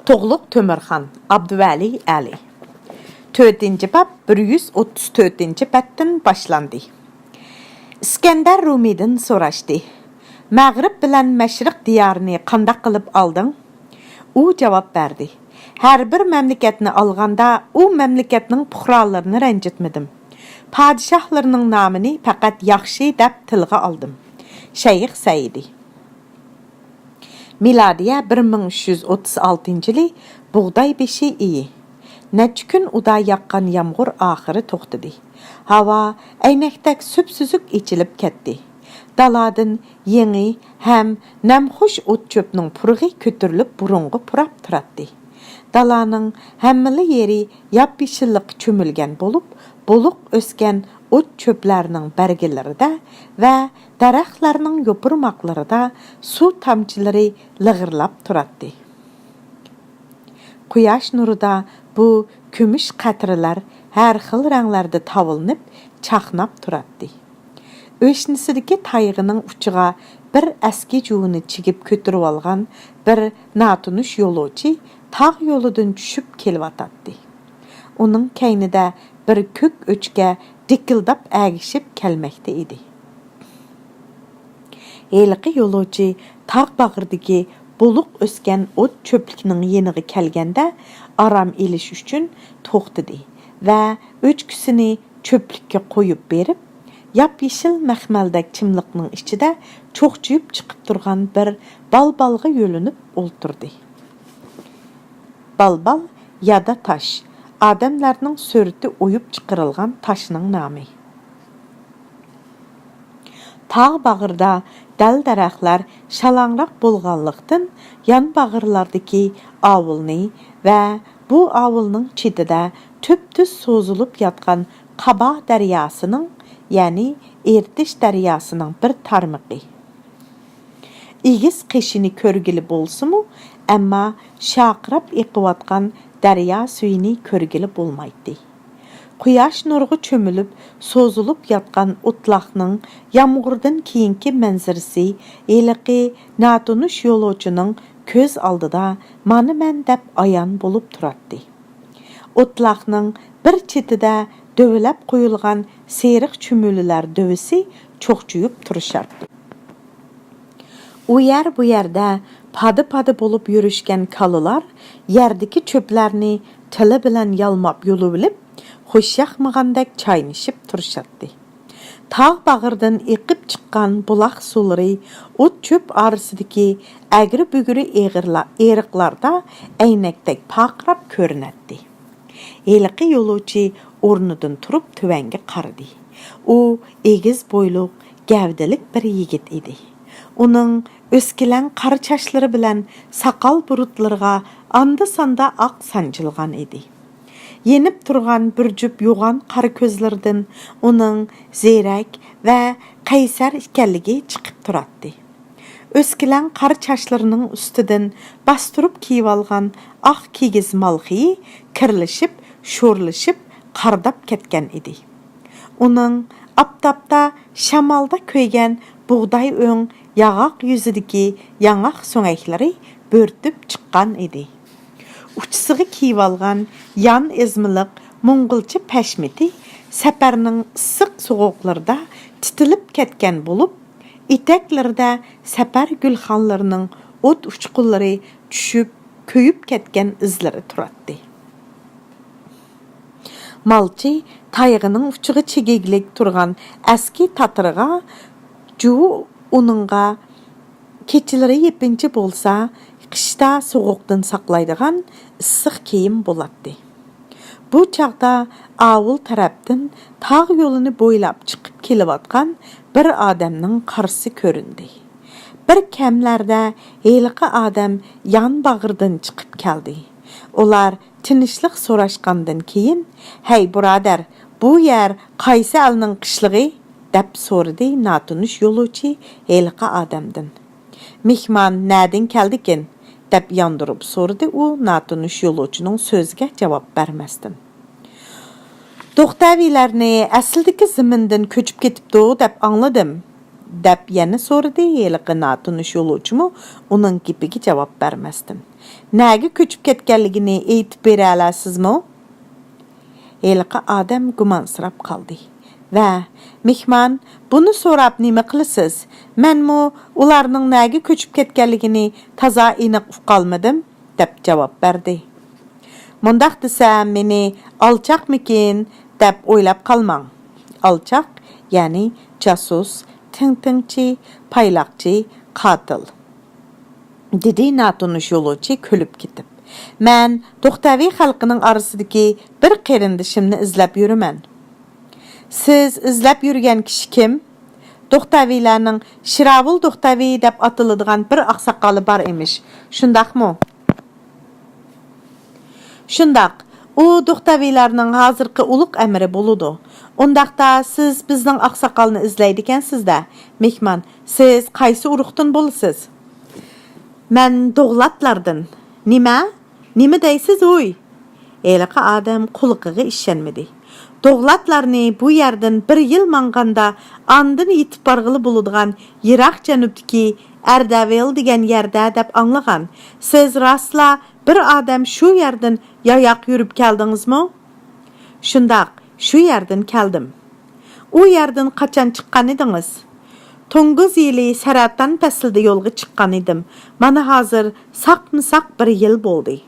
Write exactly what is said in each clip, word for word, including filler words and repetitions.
تۇغلۇق تۆمۈرخان، ئابدۇۋەلى ئەلى. تۆتىنچى باب، بىر يۈز ئوتتۇز تۆتىنچى بەتتىن باشلاندى. ئىسكەندەر رۇمىيدىن سوراشتى: «مەغرىب بىلەن مەشرىق دىيارىنى قانداق قىلىپ ئالدىڭ؟» ئۇ جاۋاب بەردى: «ھەر بىر مەملىكەتنى ئالغاندا، ئۇ مەملىكەتنىڭ پۇقرالىرىنى رەنجىتمىدىم. پادىشاھلىرىنىڭ نامىنى پەقەت ياخشى دەپ تىلغا ئالدىم.» شەيخ سەئىدى. مىلادىيە بىر مىڭ ئۈچ يۈز ئوتتۇز ئالتىنچى يىلى بۇغداي بېشى ئېيى. نەچچە كۈن ئۇدا ياغقان يامغۇر ئاخىرى توختىدى. ھاۋا ئەينەكتەك سۈپسۈزۈك ئېچىلىپ كەتتى. دالادىن يېڭى ھەم نەمخۇش ئوت-چۆپنىڭ پۇرىقى كۆتۈرۈلۈپ بۇرۇڭغا پۇراپ تۇراتتى. دالانىڭ ھەممىلا يېرى ياپيېشىللىققا چۆمۈلگەن بولۇپ، بولۇق ئۆسكەن ئوت-چۆپلەرنىڭ بەرگىلىرىدە ۋە دەرەخلەرنىڭ يوپۇرماقلىرىدا سۇ تامچىلىرى لىغىرلاپ تۇراتتى. قۇياش نۇرىدا بۇ كۈمۈش قەترىلەر ھەر خىل رەڭلەردە تاۋلىنىپ، چاقناپ تۇراتتى. ئۆشنىسىدىكى تايغىنىڭ ئۇچىغا بىر ئەسكى جۇۋىنى چىگىپ كۆتۈرۈۋالغان بىر ناتونۇش يولۇچى تاغ يولىدىن چۈشۈپ كېلىۋاتاتتى. ئۇنىڭ كەينىدە بىر كۆك ئۆچكە دىكىلداپ ئەگىشىپ كەلمەكتە ئىدى. ھېلىقى يولۇچى تاغ باغرىدىكى بولۇق ئۆسكەن ئوت-چۆپلۈكنىڭ يېنىغا كەلگەندە، ئارام ئېلىش ئۈچۈن توختىدى ۋە ئۆچكىسىنى چۆپلۈككە قويۇپ بېرىپ، ياپيېشىل مەخمەلدەك چىملىقنىڭ ئىچىدە چوقچىيىپ چىقىپ تۇرغان بىر بالبالغا يۆلىنىپ ئولتۇردى. بالبال يادا تاش، ئادەملەرنىڭ سۈرىتى ئويۇپ چىقىرىلغان تاشنىڭ نامى. تاغ باغرىدا دەل-دەرەخلەر شالاڭراق بولغانلىقتىن، يان باغرىلاردىكى ئاۋۇلنى ۋە بۇ ئاۋۇلنىڭ چېتىدە تۈپتۈز سوزۇلۇپ ياتقان قابا دەرياسىنىڭ، يەنى ئېرتىش دەرياسىنىڭ بىر تارمىقى. ئېگىز قېشىنى كۆرگىلى بولسىمۇ، ئەمما شارقىراپ ئېقىۋاتقان دەريا سۈيىنى كۆرگىلى بولمايتتى. قۇياش نۇرىغا چۆمۈلۈپ سوزۇلۇپ ياتقان ئوتلاقنىڭ يامغۇردىن كېيىنكى مەنزىرىسى ھېلىقى ناتونۇش يولۇچىنىڭ كۆز ئالدىدا مانا مەن دەپ ئايان بولۇپ تۇراتتى. ئوتلاقنىڭ بىر چېتىدە دۆۋىلەپ قويۇلغان سېرىق چۈمۈلىلەر دۆۋىسى چوقچىيىپ تۇرۇشاتتى. ئۇ يەر بۇ يەردە پادا-پادا بولۇپ يۈرۈشكەن كالىلار يەردىكى چۆپلەرنى تىلى بىلەن يالماپ يۇلۇۋېلىپ، خۇشياقمىغاندەك چاينىشىپ تۇرۇشاتتى. تاغ باغرىدىن ئېقىپ چىققان بۇلاق سۇلىرى ئوت-چۆپ ئارىسىدىكى ئەگرى-بۈگرى ئېغىرلا-، ئېرىقلاردا ئەينەكتەك پارقىراپ كۆرۈنەتتى. ھېلىقى يولۇچى ئورنىدىن تۇرۇپ تۆۋەنگە قارىدى. ئۇ ئېگىز بويلۇق، گەۋدىلىك بىر يىگىت ئىدى. ئۇنىڭ ئۆسكىلەڭ قارا چاچلىرى بىلەن ساقال بۇرۇتلىرىغا ئاندا-ساندا ئاق سانجىلغان ئىدى. يېنىپ تۇرغان بىر جۈپ يوغان قارا كۆزلىرىدىن ئۇنىڭ زېرەك ۋە قەيسەر ئىكەنلىكى چىقىپ تۇراتتى. ئۆسكىلەڭ قارا چاچلىرىنىڭ ئۈستىدىن باستۇرۇپ كىيىۋالغان ئاق كىگىز مالخىيى كىرلىشىپ، شورلىشىپ، قارىداپ كەتكەن ئىدى. ئۇنىڭ ئاپتاپتا، شامالدا كۆيگەن بۇغداي ئۆڭ ياغاق يۈزىدىكى ياڭاق سۆڭەكلىرى بۆرتۈپ چىققان ئىدى. ئۇچىسىغا كىيىۋالغان يان ئېزمىلىق موڭغۇلچە پەشمىتى سەپەرنىڭ ئىسسىق سوغۇقلىرىدا تىتىلىپ كەتكەن بولۇپ، ئېتەكلىرىدە سەپەر گۈلخانلىرىنىڭ ئوت ئۇچقۇنلىرى چۈشۈپ، كۆيۈپ كەتكەن ئىزلىرى تۇراتتى. مالچى تايىقىنىڭ ئۇچىغا چىگىگلىك تۇرغان ئەسكى تاتىرىغا جۇۋا ئۇنىڭغا كېچىلىرى يېپىنچا بولسا، قىشتا سوغۇقتىن ساقلايدىغان ئىسسىق كىيىم بولاتتى. بۇ چاغدا ئاۋۇل تەرەپتىن تاغ يولىنى بويلاپ چىقىپ كېلىۋاتقان بىر ئادەمنىڭ قارىسى كۆرۈندى. بىر كەملەردە ھېلىقى ئادەم يان باغرىدىن چىقىپ كەلدى. ئۇلار تىنچلىق سوراشقاندىن كېيىن، «ھەي، بۇرادەر، بۇ يەر قايسى ئەلنىڭ قىشلىقى؟» دەپ سورىدى ناتونۇش يولۇچى ھېلىقى ئادەمدىن. «مېھمان نەدىن كەلدىكىن؟» دەپ ياندۇرۇپ سورىدى ئۇ ناتونۇش يولۇچىنىڭ سۆزىگە جاۋاب بەرمەستىن. «دوختەۋىلەرنى ئەسلىدىكى زېمىندىن كۆچۈپ كېتىپتۇ دەپ ئاڭلىدىم.» دەپ يەنە سورىدى ھېلىقى ناتونۇش يولۇچىمۇ ئۇنىڭ گېپىگە جاۋاب بەرمەستىن. نەگە كۆچۈپ كەتكەنلىكىنى ئېيتىپ بېرەلەيسىزمۇ؟ ھېلىقى ئادەم گۇمانسىراپ قالدى ۋە، مېھمان، بۇنى سوراپ نېمە قىلىسىز؟ مەنمۇ ئۇلارنىڭ نەگە كۆچۈپ كەتكەنلىكىنى تازا ئېنىق ئۇقالمىدىم، دەپ جاۋاب بەردى. مۇنداق دېسەم، مېنى ئالچاقمىكىن دەپ ئويلاپ قالماڭ. ئالچاق، يەنى جاسۇس، تىڭتىڭچى، پايلاقچى، قاتىل. دېدى ناتونۇش يولۇچى كۈلۈپ كېتىپ. مەن دوختەۋى خەلقىنىڭ ئارىسىدىكى بىر قېرىندىشىمنى ئىزلەپ يۈرىمەن. سىز ئىزلەپ يۈرگەن كىشى كىم؟ دوختەۋىلەرنىڭ شىراۋۇل دوختەۋى دەپ ئاتىلىدىغان بىر ئاقساقالى بار ئىمىش، شۇنداقمۇ؟ شۇنداق، ئۇ دوختەۋىلەرنىڭ ھازىرقى ئۇلۇغ ئەمىرى بولىدۇ. ئۇنداقتا سىز بىزنىڭ ئاقساقالنى ئىزلەيدىكەنسىز-دە، مېھمان، سىز قايسى ئۇرۇقتىن بولىسىز؟ مەن دوغلاتلاردىن. نېمە؟ نېمە دەيسىز ھوي؟ ھېلىقى ئادەم قۇلىقىغا ئىشەنمىدى. دوغلاتلارنى بۇ يەردىن بىر يىل ماڭغاندا ئاندىن يېتىپ بارغىلى بولىدىغان يىراق جەنۇبتىكى ئەردەۋىل دېگەن يەردە دەپ ئاڭلىغان. سىز راستلا بىر ئادەم شۇ يەردىن ياياق يۈرۈپ كەلدىڭىزمۇ؟ شۇنداق، شۇ يەردىن كەلدىم. ئۇ يەردىن قاچان چىققان ئىدىڭىز؟ توڭگۇز يىلى سەرەتان پەسلىدە يولغا چىققان ئىدىم. مانا ھازىر ساقمۇساق بىر يىل بولدى.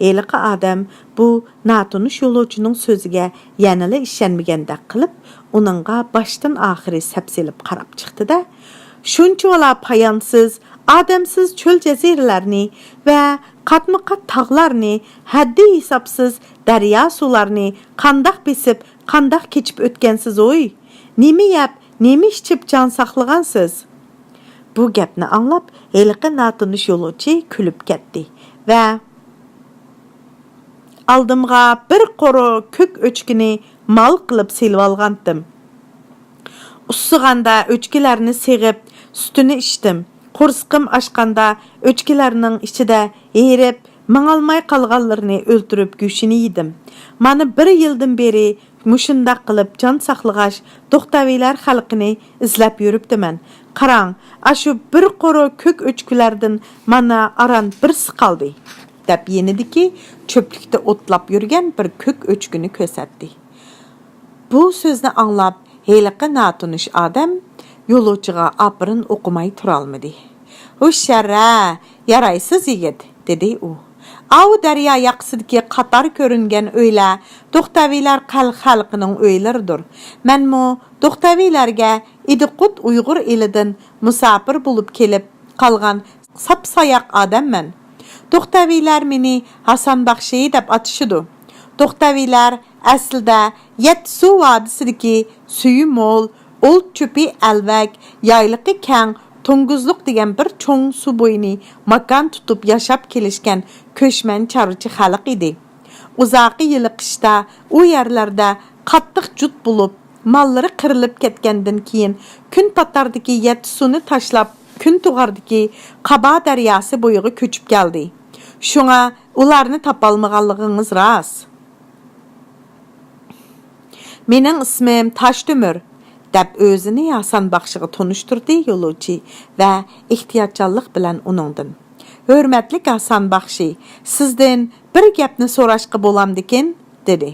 ھېلىقى ئادەم بۇ ناتونۇش يولۇچىنىڭ سۆزىگە يەنىلا ئىشەنمىگەندەك قىلىپ، ئۇنىڭغا باشتىن ئاخىرى سەپسېلىپ قاراپ چىقتى-دە، شۇنچىۋالا پايانسىز، ئادەمسىز چۆل جەزىرىلەرنى ۋە قاتمۇقات تاغلارنى، ھەددى ھېسابسىز دەريا سۇلارنى قانداق بېسىپ، قانداق كېچىپ ئۆتكەنسىز ھوي؟ نېمە يەپ، نېمە ئىچىپ جان ساقلىغانسىز؟ بۇ گەپنى ئاڭلاپ، ھېلىقى ناتونۇش يولۇچى كۈلۈپ كەتتى ۋە ئالدىمغا بىر قورۇ كۆك ئۆچكىنى مال قىلىپ سېلىۋالغانتىم. ئۇسسىغاندا ئۆچكىلەرنى سېغىپ، سۈتىنى ئىچتىم. قورسىقىم ئاچقاندا ئۆچكىلەرنىڭ ئىچىدە ھېرىپ، ماڭالماي قالغانلىرىنى ئۆلتۈرۈپ گۆشىنى يېدىم. مانا بىر يىلدىن بېرى مۇشۇنداق قىلىپ جان ساقلىغاچ، دوختەۋىلەر خەلقىنى ئىزلەپ يۈرۈپتىمەن. قاراڭ، ئاشۇ بىر قورۇ كۆك ئۆچكىلەردىن مانا ئاران بىرسى قالدى، دەپ يېنىدىكى چۆپلۈكتە ئوتلاپ يۈرگەن بىر كۆك ئۆچكىنى كۆرسەتتى. بۇ سۆزنى ئاڭلاپ، ھېلىقى ناتونۇش ئادەم يولۇچىغا ئاپىرىن ئوقۇماي تۇرالمىدى. ھوشيار-ە، يارايسىز يىگىت، دېدى ئۇ. ئاۋۇ دەريا ياقىسىدىكى قاتار كۆرۈنگەن ئۆيلەر دوختەۋىلەر خەل-، خەلقىنىڭ ئۆيلىرىدۇر. مەنمۇ دوختەۋىلەرگە ئىدىقۇت ئۇيغۇر ئېلىدىن مۇساپىر بولۇپ كېلىپ قالغان ساپساياق ئادەممەن. دوختەۋىلەر مېنى ھاسان باخشى دەپ ئاتىشىدۇ. دوختەۋىلەر ئەسلىدە يەتتە سۇ ۋادىسىدىكى سۈيى مول، ئوت چۆپى ئەلۋەك، يايلىقى كەڭ، توڭگۇزلۇق دېگەن بىر چوڭ سۇ بويىنى ماكان تۇتۇپ ياشاپ كېلىشكەن كۆچمەن چارۋىچى خەلق ئىدى. ئۇزاقى يىلى قىشتا ئۇ يەرلەردە قاتتىق جۇت بولۇپ، ماللىرى قىرىلىپ كەتكەندىن كېيىن، كۈنپاتاردىكى يەتتە سۇنى تاشلاپ، كۈنتۇغاردىكى قابا دەرياسى بويىغا كۆچۈپ كەلدى. شۇڭا ئۇلارنى تاپالمىغانلىقىڭىز راست. مېنىڭ ئىسمىم تاشتۆمۈر، دەپ ئۆزىنى ھاسان باخشىغا تونۇشتۇردى يولۇچى ۋە ئېھتىياتچانلىق بىلەن ئۇنىڭدىن، ھۆرمەتلىك ھاسان باخشى، سىزدىن بىر گەپنى سوراشقا بولامدىكىن؟ دېدى.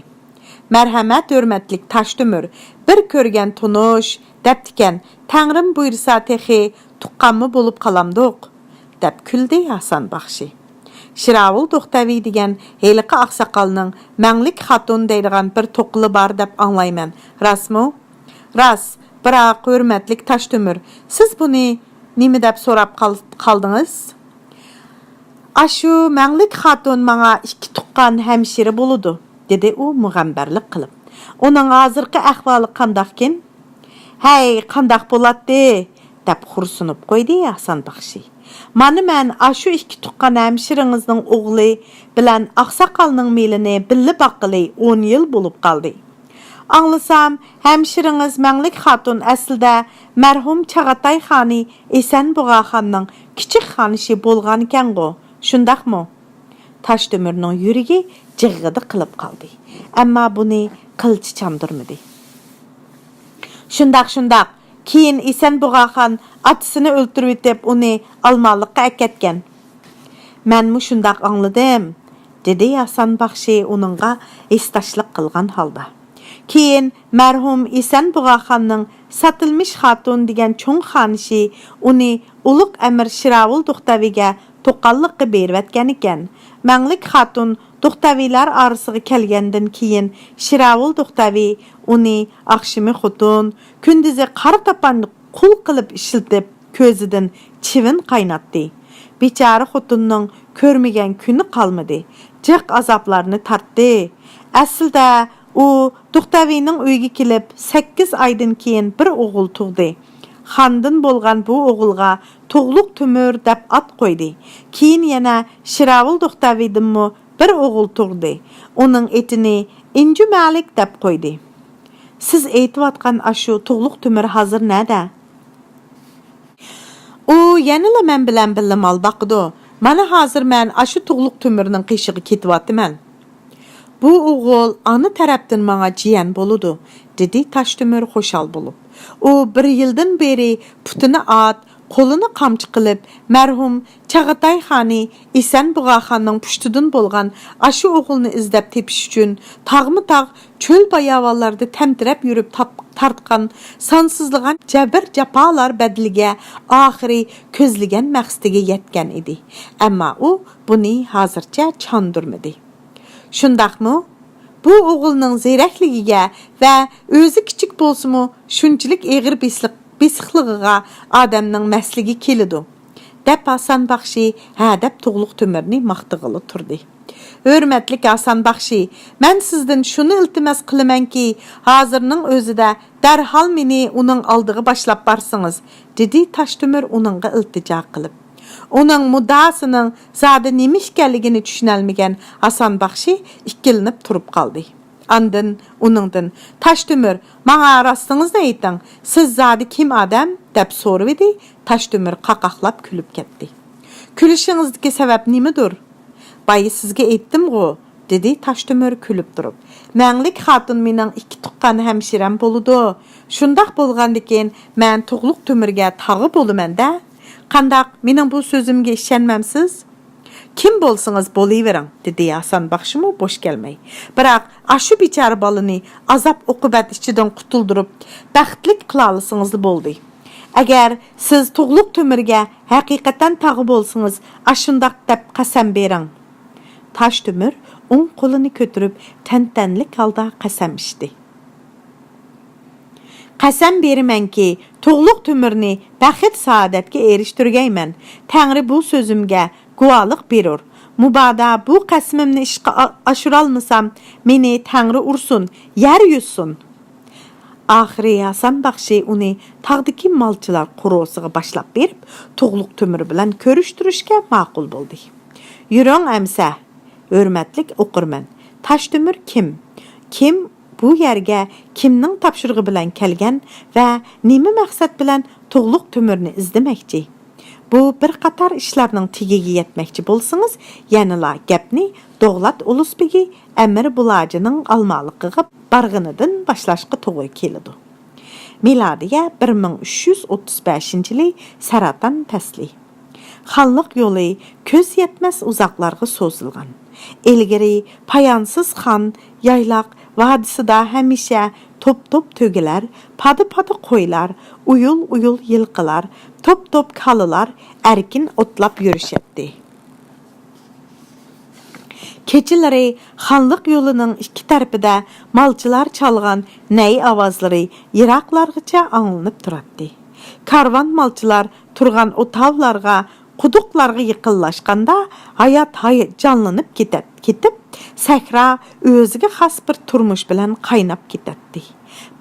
مەرھەمەت، ھۆرمەتلىك تاشتۆمۈر، بىر كۆرگەن تونۇش، دەپتىكەن، تەڭرىم بۇيرۇسا تېخى تۇغقانمۇ بولۇپ قالامدۇق؟ دەپ كۈلدى ھاسان باخشى. شىراۋۇل دوختەۋى دېگەن ھېلىقى ئاقساقالنىڭ مەڭلىك خاتۇن دەيدىغان بىر توقىلى بار دەپ ئاڭلايمەن، راستمۇ؟ راست، بىراق، ھۆرمەتلىك تاشتۆمۈر، سىز بۇنى نېمە دەپ سوراپ قال-، قالدىڭىز؟ ئاشۇ مەڭلىك خاتۇن ماڭا ئىككى تۇغقان ھەمشىرە بولىدۇ، دېدى ئۇ مۇغەمبەرلىك قىلىپ. ئۇنىڭ ھازىرقى ئەھۋالى قانداقكىن؟ ھەي، قانداق بولاتتى؟ دەپ خورسۇنۇپ قويدى ھاسان باخشى. مانا مەن ئاشۇ ئىككى تۇغقان ھەمشىرىڭىزنىڭ ئوغلى بىلەن ئاقساقالنىڭ مېلىنى بىللە باققىلى ئون يىل بولۇپ قالدى. ئاڭلىسام، ھەمشىرىڭىز مەڭلىك خاتۇن ئەسلىدە مەرھۇم چاغاتاي خانى ئېسەن بۇغا خاننىڭ كىچىك خانىشى بولغانىكەنغۇ، شۇنداقمۇ؟ تاشتۆمۈرنىڭ يۈرىكى جىغغىدە قىلىپ قالدى. ئەمما بۇنى قىلچە چاندۇرمىدى. شۇنداق، شۇنداق. كېيىن ئېسەن بۇغاخان ئاتىسىنى ئۆلتۈرۈۋېتىپ، ئۇنى ئالمالىققا ئەكەتكەن. مەنمۇ شۇنداق ئاڭلىدىم، دېدى ھاسان باخشى ئۇنىڭغا ھېسداشلىق قىلغان ھالدا. كېيىن مەرھۇم ئېسەن بۇغاخاننىڭ ساتىلمىش خاتۇن دېگەن چوڭ خانىشى ئۇنى ئۇلۇغ ئەمىر شىراۋۇل توختاۋىگە تۇغقانلىققا بېرىۋەتكەنىكەن. مەڭلىك خاتۇن توختاۋىلار ئارىسىغا كەلگەندىن كېيىن، شىراۋۇل توختاۋى ئۇنى ئاخشىمى خوتۇن، كۈندۈزى قارا تاپان قۇل قىلىپ ئىشلىتىپ، كۆزىدىن چىۋىن قايناتتى. بىچارە خوتۇننىڭ كۆرمىگەن كۈنى قالمىدى. جىق ئازابلارنى تارتتى. ئەسلىدە ئۇ توختاۋىنىڭ ئۆيىگە كېلىپ، سەككىز ئايدىن كېيىن بىر ئوغۇل تۇغدى. خاندىن بولغان بۇ ئوغۇلغا تۇغلۇق تۆمۈر دەپ ئات قويدى. كېيىن يەنە شىراۋۇل توختاۋىدىنمۇ بىر ئوغۇل تۇغدى. ئۇنىڭ ئېتىنى ئىنجۈمەلىك دەپ قويدى. سىز ئېيتىۋاتقان ئاشۇ تۇغلۇق تۆمۈر ھازىر نەدە؟ ئۇ يەنىلا مەن بىلەن بىللە مال باقىدۇ. مانا ھازىر مەن ئاشۇ تۇغلۇق تۆمۈرنىڭ قېشىغا كېتىۋاتىمەن. بۇ ئوغۇل ئانا تەرەپتىن ماڭا جىيەن بولىدۇ، دېدى تاشتۆمۈر خۇشال بولۇپ. ئۇ بىر يىلدىن بېرى پۇتىنى ئات، قولىنى قامچا قىلىپ، مەرھۇم چاغاتاي خانى ئېسەن بۇغاخاننىڭ پۇشتىدىن بولغان ئاشۇ ئوغۇلنى ئىزدەپ تېپىش ئۈچۈن تاغمۇ تاغ، چۆل باياۋانلاردا تەمتىرەپ يۈرۈپ تاپ-، تارتقان سانسىزلىغان جەبىر-جاپالار بەدىلىگە ئاخىرى كۆزلىگەن مەقسىتىگە يەتكەن ئىدى. ئەمما ئۇ بۇنى ھازىرچە چاندۇرمىدى. شۇنداقمۇ؟ بۇ ئوغۇلنىڭ زېرەكلىكىگە ۋە ئۆزى كىچىك بولسىمۇ شۇنچىلىك ئېغىر بېسىق-، بېسىقلىقىغا ئادەمنىڭ مەستلىكى كېلىدۇ، دەپ ھاسان باخشى ھەدەپ تۇغلۇق تۆمۈرنى ماختىغىلى تۇردى. ھۆرمەتلىك ھاسان باخشى، مەن سىزدىن شۇنى ئىلتىماس قىلىمەنكى، ھازىرنىڭ ئۆزىدە دەرھال مېنى ئۇنىڭ ئالدىغا باشلاپ بارسىڭىز، دېدى تاشتۆمۈر ئۇنىڭغا ئىلتىجا قىلىپ. ئۇنىڭ مۇددىئاسىنىڭ زادى نېمە ئىكەنلىكىنى چۈشىنەلمىگەن ھاسان باخشى ئىككىلىنىپ تۇرۇپ قالدى. ئاندىن ئۇنىڭدىن، تاشتۆمۈر، ماڭا راستىڭىزنى ئېيتىڭ، سىز زادى كىم ئادەم؟ دەپ سورىۋىدى. تاشتۆمۈر قاقاقلاپ كۈلۈپ كەتتى. كۈلۈشىڭىزدىكى سەۋەب نېمىدۇر؟ بايا سىزگە ئېيتتىمغۇ، دېدى تاشتۆمۈر كۈلۈپ تۇرۇپ. مەڭلىك خاتۇن مېنىڭ ئىككى تۇغقان ھەمشىرەم بولىدۇ. شۇنداق بولغاندىكىن مەن تۇغلۇق تۆمۈرگە تاغا بولىمەن-دە. قانداق، مېنىڭ بۇ سۆزۈمگە ئىشەنمەمسىز؟ كىم بولسىڭىز بولۇۋېرىڭ، دېدى ھاسان باخشىمۇ بوش كەلمەي. بىراق ئاشۇ بىچارە بالىنى ئازاب-ئوقۇبەت ئىچىدىن قۇتۇلدۇرۇپ، بەختلىك قىلالىسىڭىزلا بولدى. ئەگەر سىز تۇغلۇق تۆمۈرگە ھەقىقەتەن تاغا بولسىڭىز، ئاشۇنداق دەپ قەسەم بېرىڭ. تاشتۆمۈر ئوڭ قولىنى كۆتۈرۈپ، تەنتەنىلىك ھالدا قەسەم ئىچتى. قەسەم بېرىمەنكى، تۇغلۇق تۆمۈرنى بەخت-سائادەتكە ئېرىشتۈرگەيمەن. تەڭرى بۇ سۆزۈمگە گۇۋاھلىق بېرۇر. مۇبادا بۇ قەسىمىمنى ئىشقا ئا-، ئاشۇرالمىسام، مېنى تەڭرى ئۇرسۇن، يەر يۇتسۇن. ئاخىرى ھاسان باخشى ئۇنى تاغدىكى مالچىلار قورۇسىغا باشلاپ بېرىپ، تۇغلۇق تۆمۈر بىلەن كۆرۈشتۈرۈشكە ماقۇل بولدى. يۈرۈڭ ئەمسە، ھۆرمەتلىك ئوقۇرمەن، تاشتۆمۈر كىم؟ كىم بۇ يەرگە كىمنىڭ تاپشۇرۇقى بىلەن كەلگەن ۋە نېمە مەقسەت بىلەن تۇغلۇق تۆمۈرنى ئىزدىمەكچى؟ بۇ بىر قاتار ئىشلارنىڭ تېگىگە يەتمەكچى بولسىڭىز، يەنىلا گەپنى دوغلات ئۇلۇسبېگى ئەمىر بۇلاجىنىڭ ئالمالىقىغا بارغىنىدىن باشلاشقا توغرا كېلىدۇ. مىلادىيە بىر مىڭ ئۈچ يۈز ئوتتۇز بەشىنچى يىلى سەرەتان پەسلى. خانلىق يولى كۆز يەتمەس ئۇزاقلارغا سوزۇلغان. ئىلگىرى پايانسىز خان يايلاق ۋادىسىدا ھەمىشە توپ-توپ تۆگىلەر، پادا-پادا قويلار، ئۇيۇل-ئۇيۇل يىلقىلار، توپ-توپ كالىلار ئەركىن ئوتلاپ يۈرۈشەتتى. كېچىلىرى خانلىق يولىنىڭ ئىككى تەرىپىدە مالچىلار چالغان نەي ئاۋازلىرى يىراقلارغىچە ئاڭلىنىپ تۇراتتى. كارۋان مالچىلار تۇرغان ئوتاۋلارغا، قۇدۇقلارغا يېقىنلاشقاندا، ھايات ھاي-، جانلىنىپ كېتەت-، كېتىپ، سەھرا ئۆزىگە خاس بىر تۇرمۇش بىلەن قايناپ كېتەتتى.